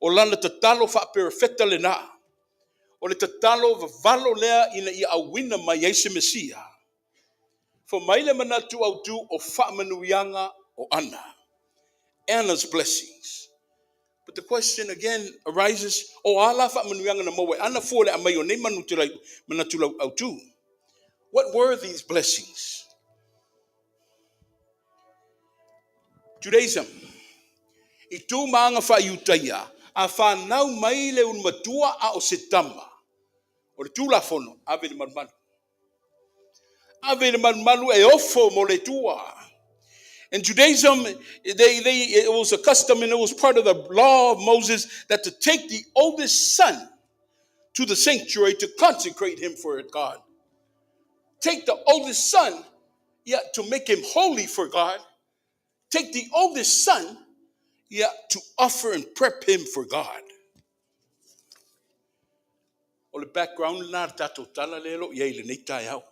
O lana tatalo faaperofeta lena. O le tatalo vavalo lea ina ia auina mai ai se Mesia. Fai mai le manatu autu o faamanuiaga o Ana. Anna's blessings. But the question again arises, o a la faamanuiaga na maua e Ana fua le aumai o nei manatu lau autu? What were these blessings? Judaism. I tu ma aga faa-Iutaia, a fanau mai le ulumatua a o se tama, o le Tulafono, ave i le malumalu. Ave i le malumalu e ofo mo le Atua. In Judaism, it was a custom and it was part of the law of Moses that to take the oldest son to the sanctuary to consecrate him for God. Take the oldest son, yeah, to make him holy for God. Take the oldest son, yeah, to offer and prep him for God. O le background lena le tatou tala lea lo i ai lenei taeao.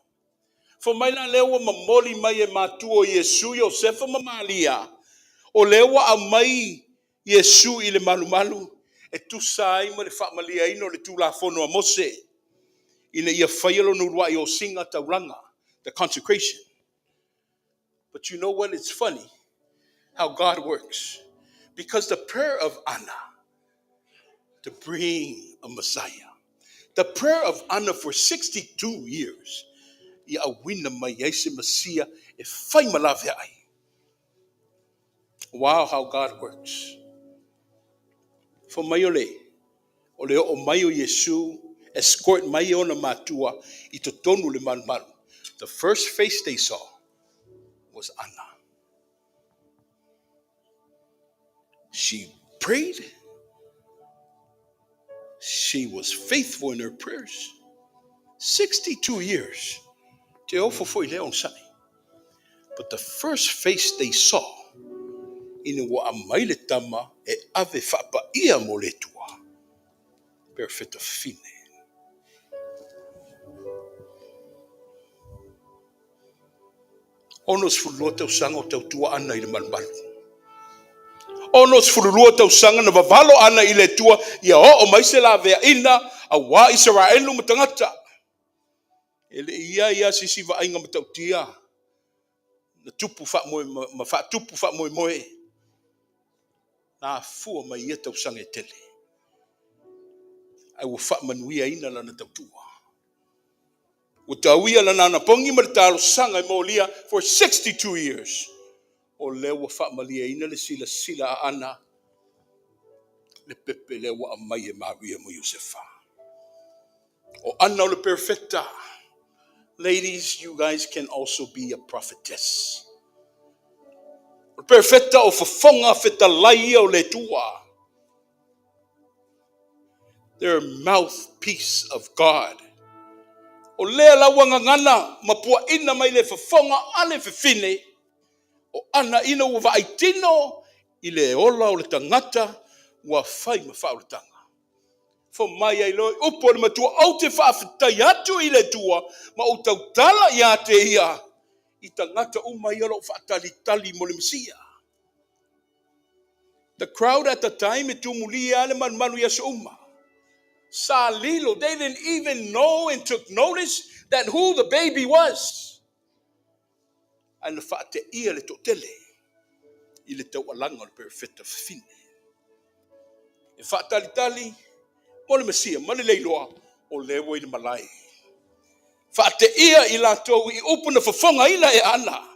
Fai mai la lea ua momoli mai e matua o Iesu, Iosefa ma Malia, o lea ua aumai Iesu i le malumalu e tusa ai ma le faamaliaina o le Tulafono a Mose ina ia faia lona uluai osiga taulaga, the consecration. But you know what? It's funny how God works. Because the prayer of Anna to bring a Messiah, the prayer of Anna for 62 years, ia auina mai ai se Mesia e fai ma laveai. Wow, how God works. Fai mai o le, o le oo mai o Iesu, escort mai ona matua i totonu le malumalu. The first face they saw was Anna. She prayed. She was faithful in her prayers. 62 years. Te ofo foi lea onosai. But the first face they saw, ina ua aumai le tama e ave faapaia mo le Atua. Perofeta fafine. 62 tausaga o tautua Ana i le malumalu. 62 tausaga na vavalo Ana i le Atua ia oo mai se laveaina auā Isaraelu ma tagata. E le i i ai se isi vaaiga matautia na tupu faamoe ma faatupu faamoemoe na afua mai ia tausaga e tele. Ae ua faamanuiaina lana tautua. Ua tauia lana anapogi ma le talosaga e molia for 62 years. O lea ua faamalieina le silasila a Ana le pepe lea ua aumai e Maria ma Iosefa. O Ana o le perfecta. Ladies, you guys can also be a prophetess. O le perfecta o fofoga fetalai ia o le Atua. They're mouthpiece of God. O lea la ua gagana ma puaina mai le fofoga a le fefine o Ana ina ua vaai tino i le ola o le tagata ua fai ma faaolataga. Fai mai ai loa upu o le matua, ou te faafetai atu i le Atua ma ou tautala ia te ia i tagata uma ia o lo o faatalitali mo le Mesia. The crowd at the time e tumulia le malumalu i aso uma. Sa lilo, they didn't even know and took notice that who the baby was. Ae na faateia le toatele i le taualaga o le perofeta fafine e faatalitali mo le Mesia ma le leiloa o lea ua i le malae. Faateia i latou i upu na fofogaina e Ana.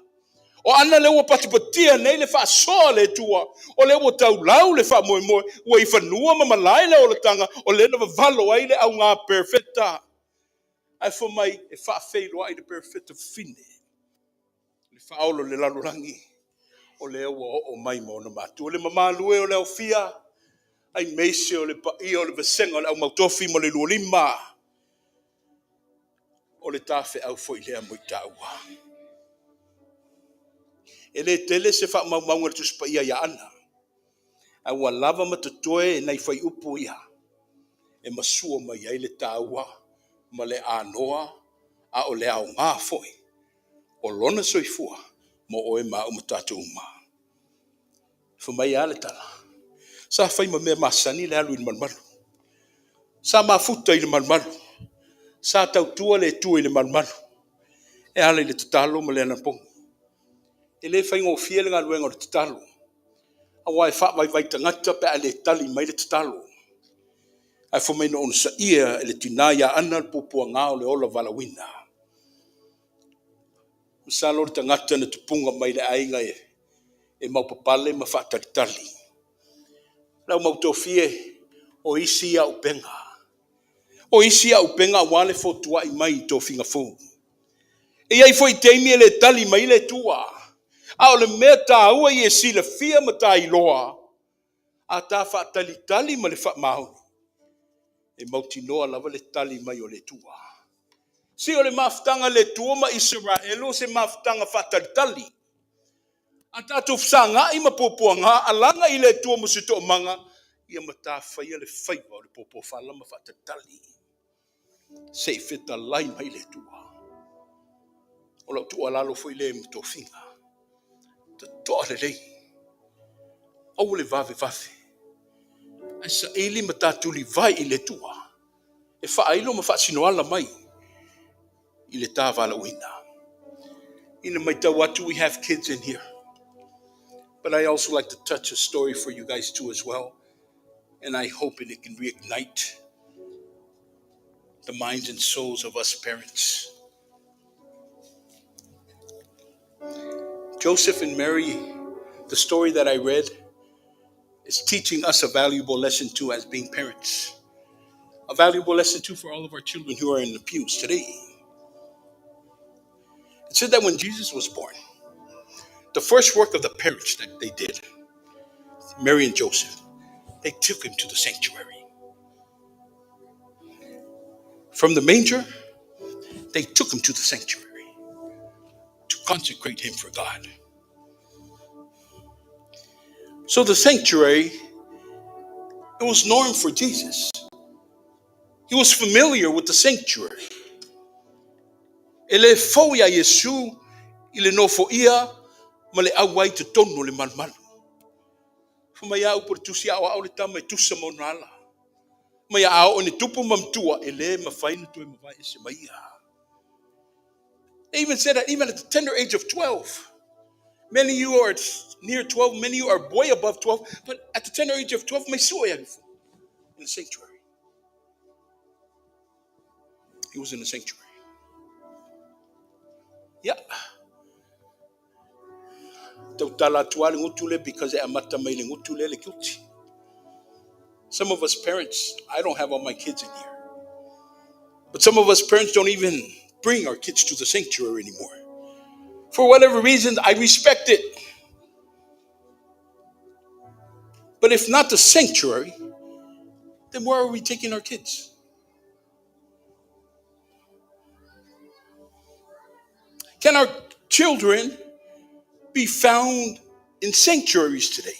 O Ana lea ua patipatia nei le faasoa le Atua, o lea ua taulau le faamoemoe, ua i fanua ma malae le olataga, o lea na vavalo ai le augā perofeta. Ae fai mai e faafeiloai le perofeta fafine, le faaolo o le lalolagi, o lea ua oo mai ma ona matua. Le mamalu e o le aofia, aemaise o le paia o le vasega o le aumautofi ma le lualima, o le tafeau foi lea mo i taua. E le tele se faamaumauga o le Tusi Paia ia Ana, ae ua lava ma totoe nai fuaiupu ia e masua mai ai le taua ma le anoa, a o le aoga foi o lona soifua mo oe ma au ma tatou uma. Fai mai a le tala, sa fai ma mea masani le alu i le malumalu. Sa mafuta i le malumalu. Sa tautua le Atua i le malumalu e ala i le tatalo ma le anapogi. E le faigofie le galuega o le tatalo, aua e faavaivai tagata pe a le tali mai le tatalo. Ae fai mai na onosaia e le tina ia Ana le puapuaga o le ola valaauina. Masalo le tagata na tupuga mai le aiga e maupapale ma faatalitali. Lau mautofie o isi auupega. O isi auupega aua le fotuai mai i tofiga fou. E i ai foi taimi e le tali mai le Atua. A o le mea taua i e silafia ma tailoa, a ta faatalitali ma le faamaoni, e mautinoa lava le tali mai o le Atua. Si o le mafutaga le Atua ma Isaraelu o se mafutaga faatalitali. A tatou fesagai ma puapuaga, alaga i le Atua mo se toomaga, ia ma tafaia le faiva o le puapuafala ma faatalitali se i fetalai mai le Atua. O lau tuualalo foi lea i tofiga. Totoa lelei. Aua le vavevave. Ae saili ma tatulivai i le Atua e faailo ma faasinoala mai i le ta valaauina. Ina matau atu, we have kids in here. But I also like to touch a story for you guys too as well. And I hope it can reignite the minds and souls of us parents. Joseph and Mary, the story that I read, is teaching us a valuable lesson too as being parents. A valuable lesson too for all of our children who are in the pews today. It said that when Jesus was born, the first work of the parents that they did, Mary and Joseph, they took him to the sanctuary. From the manger, they took him to the sanctuary to consecrate him for God. So the sanctuary, it was norm for Jesus. He was familiar with the sanctuary. E le fou ia Iesu i le nofoia ma le auai totonu o le malumalu. Fai mai au po le tusi ao ao le tama e tusa ma ona ala. Mai a o ni tupu ma matua e le mafai na toe mavae ese mai ia. They even said that even at the tender age of 12, many of you are near 12, many of you are way above 12, but at the tender age of 12, mai sua ia in the sanctuary. He was in the sanctuary. Yeah. Tautala atu le gutu le because e amata mai le gutu le le guilty. Some of us parents, I don't have all my kids in here. But some of us parents don't even bring our kids to the sanctuary anymore. For whatever reason, I respect it. But if not the sanctuary, then where are we taking our kids? Can our children be found in sanctuaries today?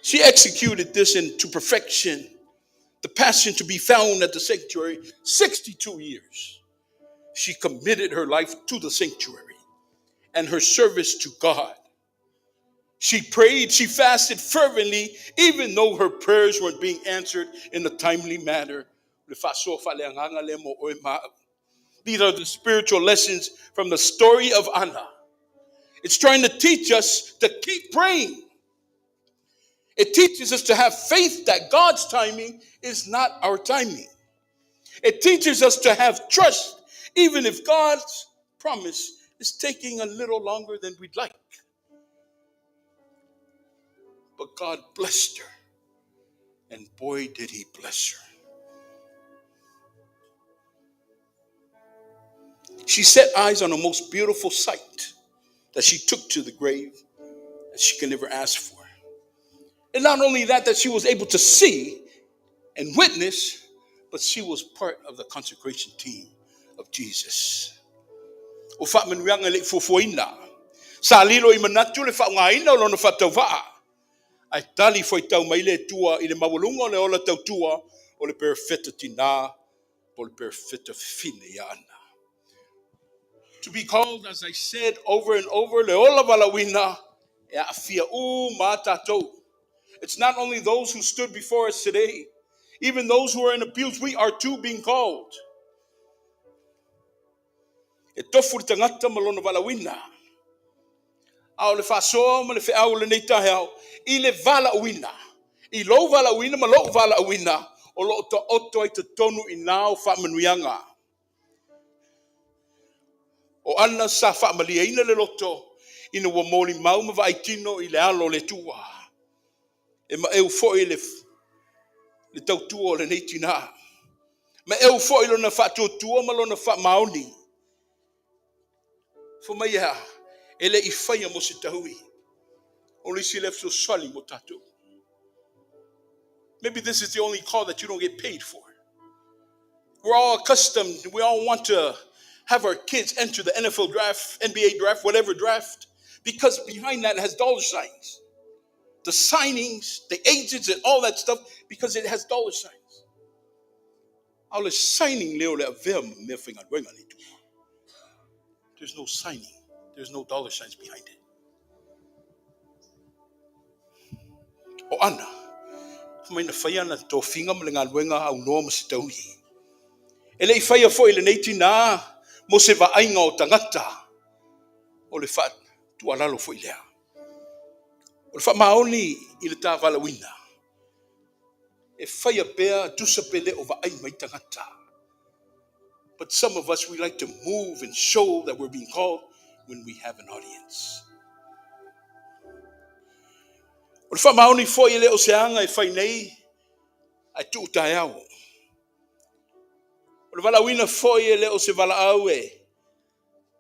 She executed this into perfection, the passion to be found at the sanctuary, 62 years. She committed her life to the sanctuary and her service to God. She prayed, she fasted fervently, even though her prayers weren't being answered in a timely manner. These are the spiritual lessons from the story of Anna. It's trying to teach us to keep praying. It teaches us to have faith that God's timing is not our timing. It teaches us to have trust, even if God's promise is taking a little longer than we'd like. But God blessed her, and boy, did he bless her. She set eyes on the most beautiful sight that she took to the grave that she could never ask for. And not only that, that she was able to see and witness, but she was part of the consecration team of Jesus. O faamanuiaga le fuafuaina. Sa lilo i manatu le faaaogaina o lona faatauvaa. Ae tali fuaitau mai le Atua i le maualuga o le ola tautua o le perofeta tinā po o le perofeta fafine ia Ana. To be called, as I said over and over, le ola valaauina e aafia uma tatou. It's not only those who stood before us today, even those who are in abuse, we are too being called. E tofu le tagata ma lona valaauina. A o le faasoa ma le feau o lenei taeao i le valaauina. I lou valaauina ma lou valaauina o lo o taoto ai totonu i nā o faamanuiaga. O Ana sa faamalieina le loto ina ua molimau ma vaai tino i le alo o le Atua. E maeu foi le, le tautua o lenei tinā. Maeu foi lona faatuatua ma lona faamaoni. Fai mai e a? E le i faia mo se taui. O le isi lea fesoasoani mo tatou. Maybe this is the only call that you don't get paid for. We're all accustomed, we all want to have our kids enter the NFL draft, NBA draft, whatever draft, because behind that has dollar signs. The signings, the agents, and all that stuff, because it has dollar signs. A o le signing lea o le avea ma mea faigaluega le Atua. There's no signing. There's no dollar signs behind it. O Ana, fai mai na faia ana tofiga ma le galuega aunoa ma se taui. E le i faia foi lenei tinā mo se vaaiga o tagata, o le faatualalo foi lea. O le faamaoni i le ta valaauina, e faia pea tusa pe le o vaai mai tagata. But some of us, we like to move and show that we're being called when we have an audience. O le faamaoni foi e le o se aga e fai nei ae tuu taeao. O le valaauina foi e le o se valaau e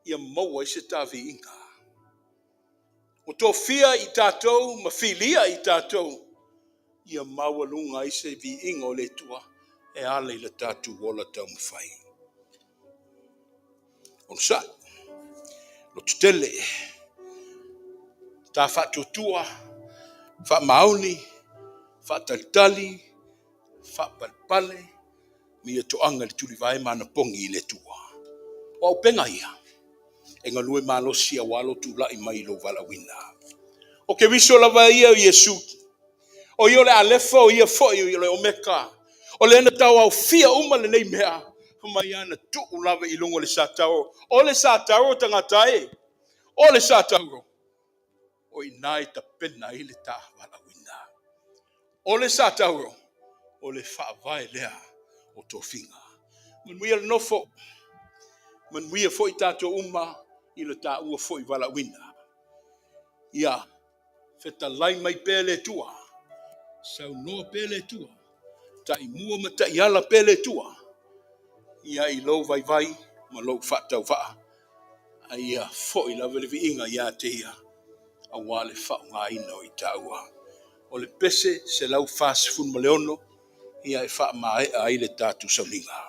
ia maua ai se taviiga. Ua tofia i tatou ma filia i tatou ia maualuga ai se viiga o le Atua e ala i le tatou ola taumafai. Onosai, lototele, ta faatuatua, faamaoni, faatalitali, faapalepale, ma ia toaga i le tulivae ma anapogi i le Atua. O auupega ia e galue malosi aua lou tulai mai i lou valaauina. O Keriso lava ia o Iesu. O ia o le Alefa, o ia foi o le Omeka. O lea na tauaofia uma lenei mea, fai mai ana tuu lava i luga o le satauro. O le satauro tagata e. O le satauro. O i ina e tapena ai le ta valaauina. O le satauro, o le faavae lea o tofiga. Manuia le nofo, manuia foi tatou uma i le taua foi valaauina. Ia fetalai mai pea le Atua, saunoa pea le Atua, taimua ma taiala pea le Atua, ia i lou vaivai ma lou faatauvaa, a ia foi lava le viiga ia te ia, aua le faaaogaina o i taua. O le pese 146 ia e faamaea ai le tatou sauniga.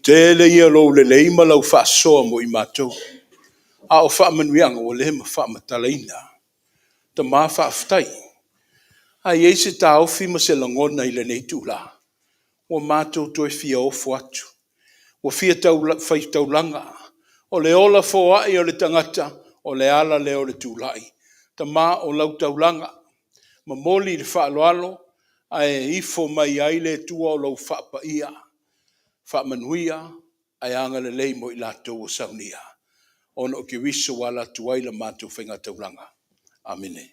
Tele ia o lou lelei ma lau faasoa mo i matou. A o faamanuiaga ua le ma faamatalaina. Tama faafetai. A i ai se taofi ma se lagona i lenei itula, ua matou toe fia ofo atu, ua fia faitaulaga. O le ola foai o le tagata, o le ala lea o le tulai. Tama o lau taulaga, momoli le faaaloalo, ae ifo mai ai le Atua o lou faapaia, faamanuia ae agalelei mo i latou ua saunia. Ona o Keriso ua ala atu ai la matou faigataulaga. Amene.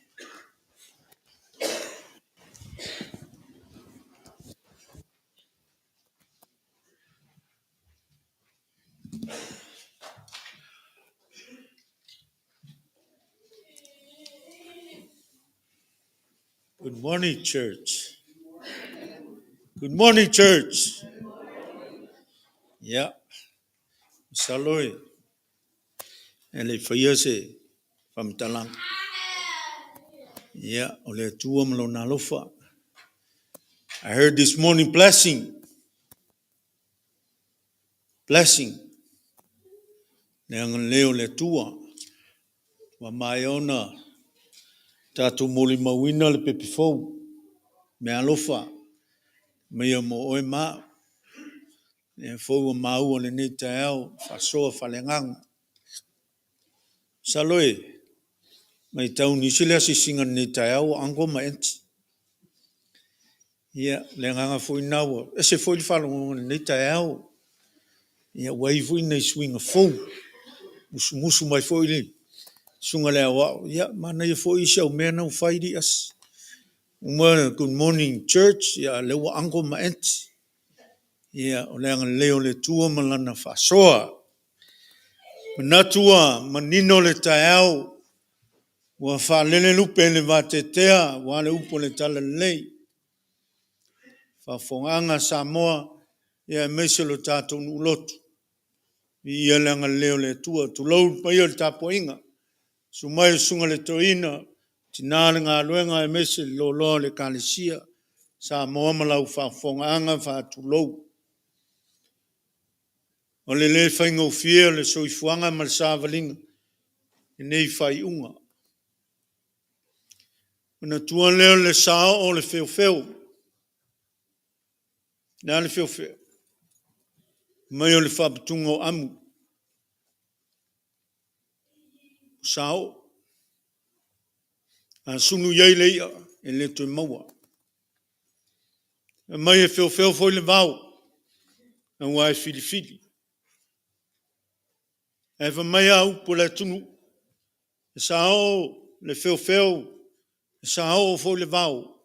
Good morning, church. Good morning, church. Yeah. Masalo e e le i faia se faamatalaga. Yeah, o le Atua ma lona alofa. I heard this morning blessing. Blessing. Le agalelei o le Atua. Ua maea ona tatou molimauina le pepe fou, meaalofa maia mo oe ma au. Lea foi ua maua i lenei taeao faasoa faaleagaga. Masalo e matau e nisi le asiasiga i lenei taeao ua uncle ma aunty. Ia, o le agaga foi lena ua ese foi le faalogologo i lenei taeao. Ia ua i ai foi nai suiga fou, musumusu mai foi le Susuga i le Aoao, ia manaia foi si au mea na ua fai Liasi. Uma good morning church, a o lea ua uncle ma aunty. Ia, o le agalelei o le Atua ma Lana faasoa. Manatu ua manino le taeao, ua faalele lupe i le vateatea aua le upu o le Talalelei, faafofogaaga a Samoa aemaise lo tatou nuu lotu. Viia le agalelei o le Atua. Tulou le paia o le tapuaiga, susu mai le Susuga i le Toeaina, tina o le galuega aemaise le loaloa o le Ekalesia, Samoa ma lau faafofogaaga, faatulou. O le le faigofie o le soifuaga ma le savaliga i nei faaiuga. Ona manatua lea o le saoo o le feofeo. O le a le feofeo? Fai mai o le faaputuga o amu, saoo. A sulu i ai le i'a, e le toe maua. Fai mai e feofeo foi le vao aua e filifili. Ae fai mai a upu a le atunuu, e saoo le feofeo, e saoo foi le vao,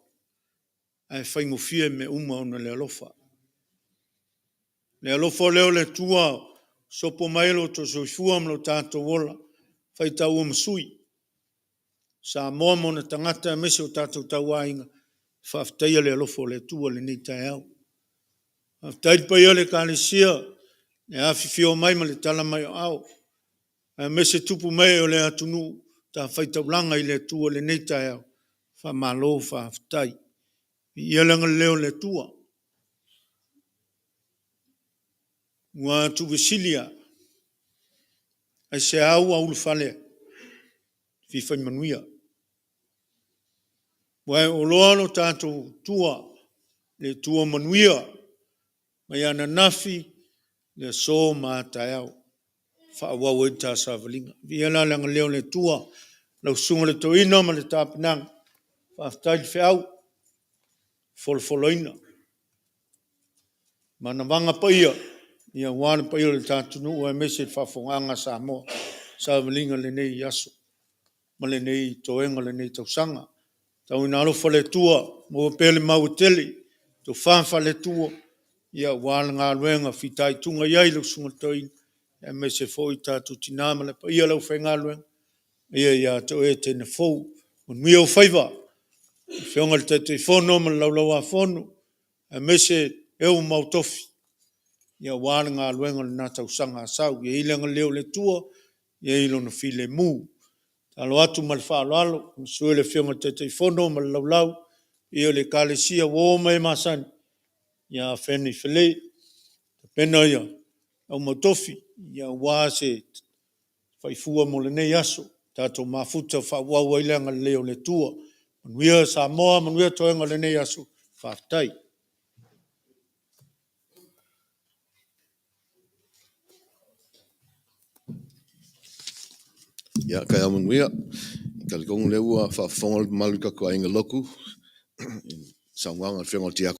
ae faigofie mea uma ona o le alofa. O le alofa lea o le Atua ua sopo mai ai lo outou soifua ma lo tatou ola, faitaua ma sui Samoa ma ona tagata aemaise o tatou tauaiga, faafetaia le alofa o le Atua i lenei taeao. Faafetai i le paia o le Ekalesia i le afifio mai ma le tala mai o aao, aemaise tupu ma ee o le atunuu ua tafaitaulaga i le Atua i lenei taeao, faamalo faafetai. Viia le agalelei o le Atua. Ua tuufesili lava, aisea ua ulufale ai? Fia fai manuia. Ua e oloa lo tatou Atua, le Atua manuia, mai ananafi, le aso ma a taeao, e faaauau ai le ta savaliga. Viia la le agalelei o le Atua i lau Susuga i le Toeaina ma le tapenaga, faafetai le feau, folafolaina manavaga paia aua le paia o le ta atunuu aemaise le faafofogaaga a Samoa i savaliga i lenei aso ma lenei toega o lenei tausaga. Tau ina alofa le Atua maua pea le mau e tele, tofa faale-Atua aua le galuega o fitaituga i ai lau Susuga i le Toeaina, aemaise foi o tatou tina ma le paia o le aufaigaluega, le paia ia te oe Tenafou. Manuia ou faiva. Lau Afioga i le Taitaifono ma le Laulau-a-Fono, aemaise e ua maua tofi aua le galuega o lena tausaga a sau. Ia i ai le agalelei o le Atua, ia i ai Lona filemu. E tatalo atu ma le faaaloalo i le susu o le Afioga i le Taitaifono ma le Laulau, le paia o le Ekalesia, uo ma e masani, ia afeni felei, tapena le au mautofi aua se faifua mo lenei aso, tatou mafuta faaauau ai le agalelei o le Atua. Manuia Samoa, manuia toega o lenei aso, faafetai. Ia, taeao manuia. E talitonu o lea ua faafofoga le mamalu o le tatou aiga lotu i le saunoaga a le Afioga i le Tiakono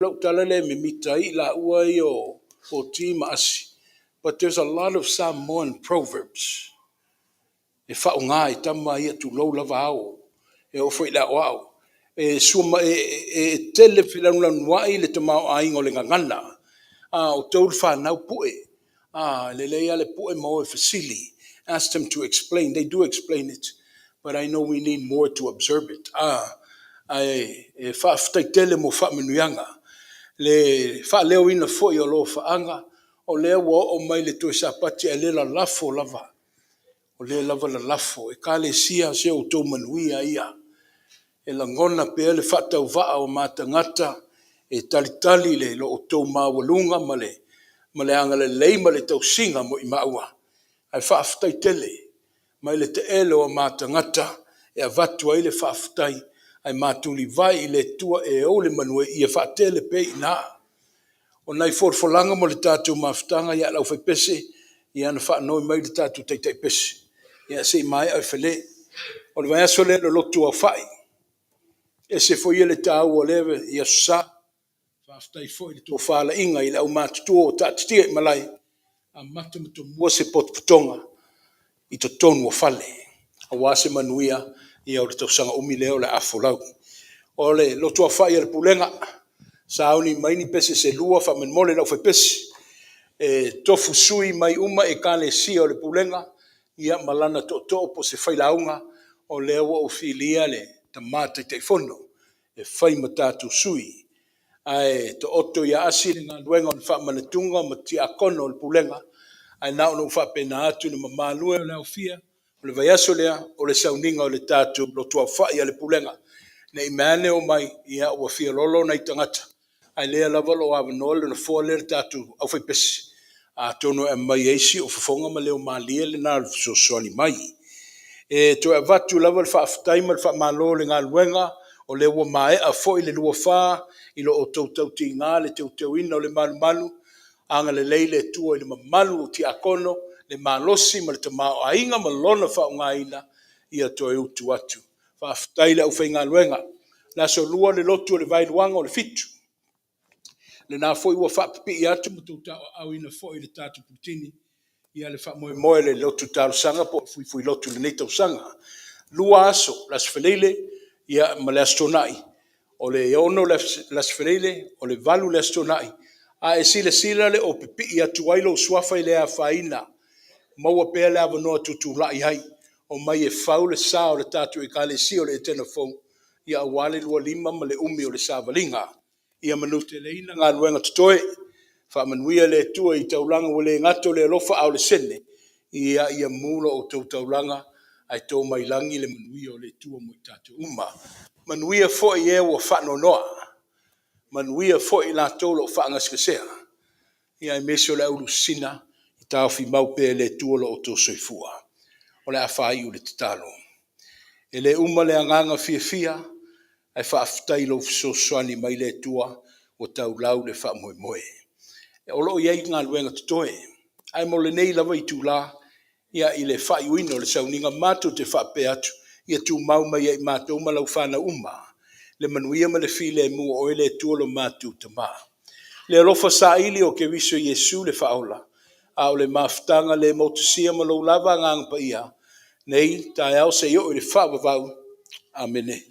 Lau tala lea e mimita ai i laua ia o Poti ma Asi, but there's a lot of Samoan proverbs e faaaoga e tama ia, tulou lava, ao e oo foi i le aoao. E sua e tele felanulanuai le tamaoaiga o le gagana. A o outou le fanau pue, a lelei lava le pue ma o e fesili, ask them to explain, they do explain it, but I know we need more to observe it. Ae faafetai tele mo faamanuiaga, le faaleoina foi o alofaaga, o lea ua oo mai le toe Sapati a o lea e lalafo lava, o lea lava e lalafo. Ekalesia, se o outou manuia ia. E lagona pea le faatauvaa o ma tagata e talitali lo outou maualuga ma le agalelei ma le tausiga molimau. Ae faafetai tele mai le tele o ma tagata e avatu ai le faafetai, ae ma tulivae i le Atua e ou le manuia ia faatele pea i ina. O nai folafolaga mo le tatou mafutaga a le aufaipese, ia na faanoi mai i le tatou taitai pese, se i maea Fele. O le vaiaso lea o le lotu aofai, e ese foi le taua o lea i Aso Sa. Faafetai foi i le tofalaiga i le aumatutua ua taatitia i malae, amata ma tomua se potopotoga i totonu o fale, aua se manuia o le tausaga umi lea o le a folau. O le lotu aofai a le Pulega, sauni mai ni pese se lua faamolemole le aufaipese, e tofu sui mai uma Ekalesia o le Pulega ma lana tootoo po o se failauga. O lea ua ou filia le tama Taitaifono e fai ma tatou sui, ae taoto ia Asi le galuega o faamanatuga ma tiakono o le Pulega. Ae na ona ou faapena atu, le mamalu e o le aofia, o le vaiaso lea o le sauniga o le tatou lotu aofai a le Pulega. Ne i meaane omai ua fialolo nai tagata, a o lea lava o lo o avanoa le nofoa lea i le tatou aufaipese, atonu e aumai ai siufofoga ma leo malie lena o le fesoasoani mai. E toe avatu lava le faafetai ma le faamalo i le galuega, o lea ua maea foi le 24 i lo outou tautiga le teuteuina o le malumalu. Agalelei le Atua i le mamalu o tiakono, le malosi ma le tamaoaiga ma lona faaaogaina ia toe utu atu. Faafetai i le aufaigaluega. O le Aso Lua le lotu o le Vaeluaga o le 7, lena foi ua faapipii atu ma tauaaaoina foi e le tatou Puletini le faamoemoe o le lotu talosaga po o le fuifui lotu i lenei tausaga. 2 aso, le Aso Faraile ma le Aso Toonai, o le 6 le Aso Faraile, o le 8 le Aso Toonai. A e silasila e le o pipii atu ai lou suafa e le afaina, maua pea le avanoa e tutulai ai, omai e fau le sa o le tatou Ekalesia o le Etena Fou aua le 25 ma le umi o le savaliga. Ia manuteleina galuega totoe, faamanuia le Atua i taulaga ua le gata o le alofa a o le sene, ia mu la outou taulaga ae to mai lagi le manuia o le Atua mo i tatou uma. Manuia foi e ua faanoanoa, manuia foi i latou o lo o faagasegasea, aemaise o le au lusina, ia taofi mau pea e le Atua lo outou soifua. O le a faaiu i le tatalo. E le uma le agaga fiafia, ae faafetai i lou fesoasoani mai le Atua ua taulau le faamoemoe. O lo o i ai galuega totoe, ae mo lenei lava itula i le faaiuina o le sauniga, matou te faapea atu, ia tumau mai ia i matou ma lau fanau uma le manuia ma le filemu o oe le Atua lo matou Tama. Le alofa saili o Keriso Iesu le Faaola, a o le mafutaga le motusia ma lou lava Agaga Paia, nei, taeao seia oo i le faavavau. Amene.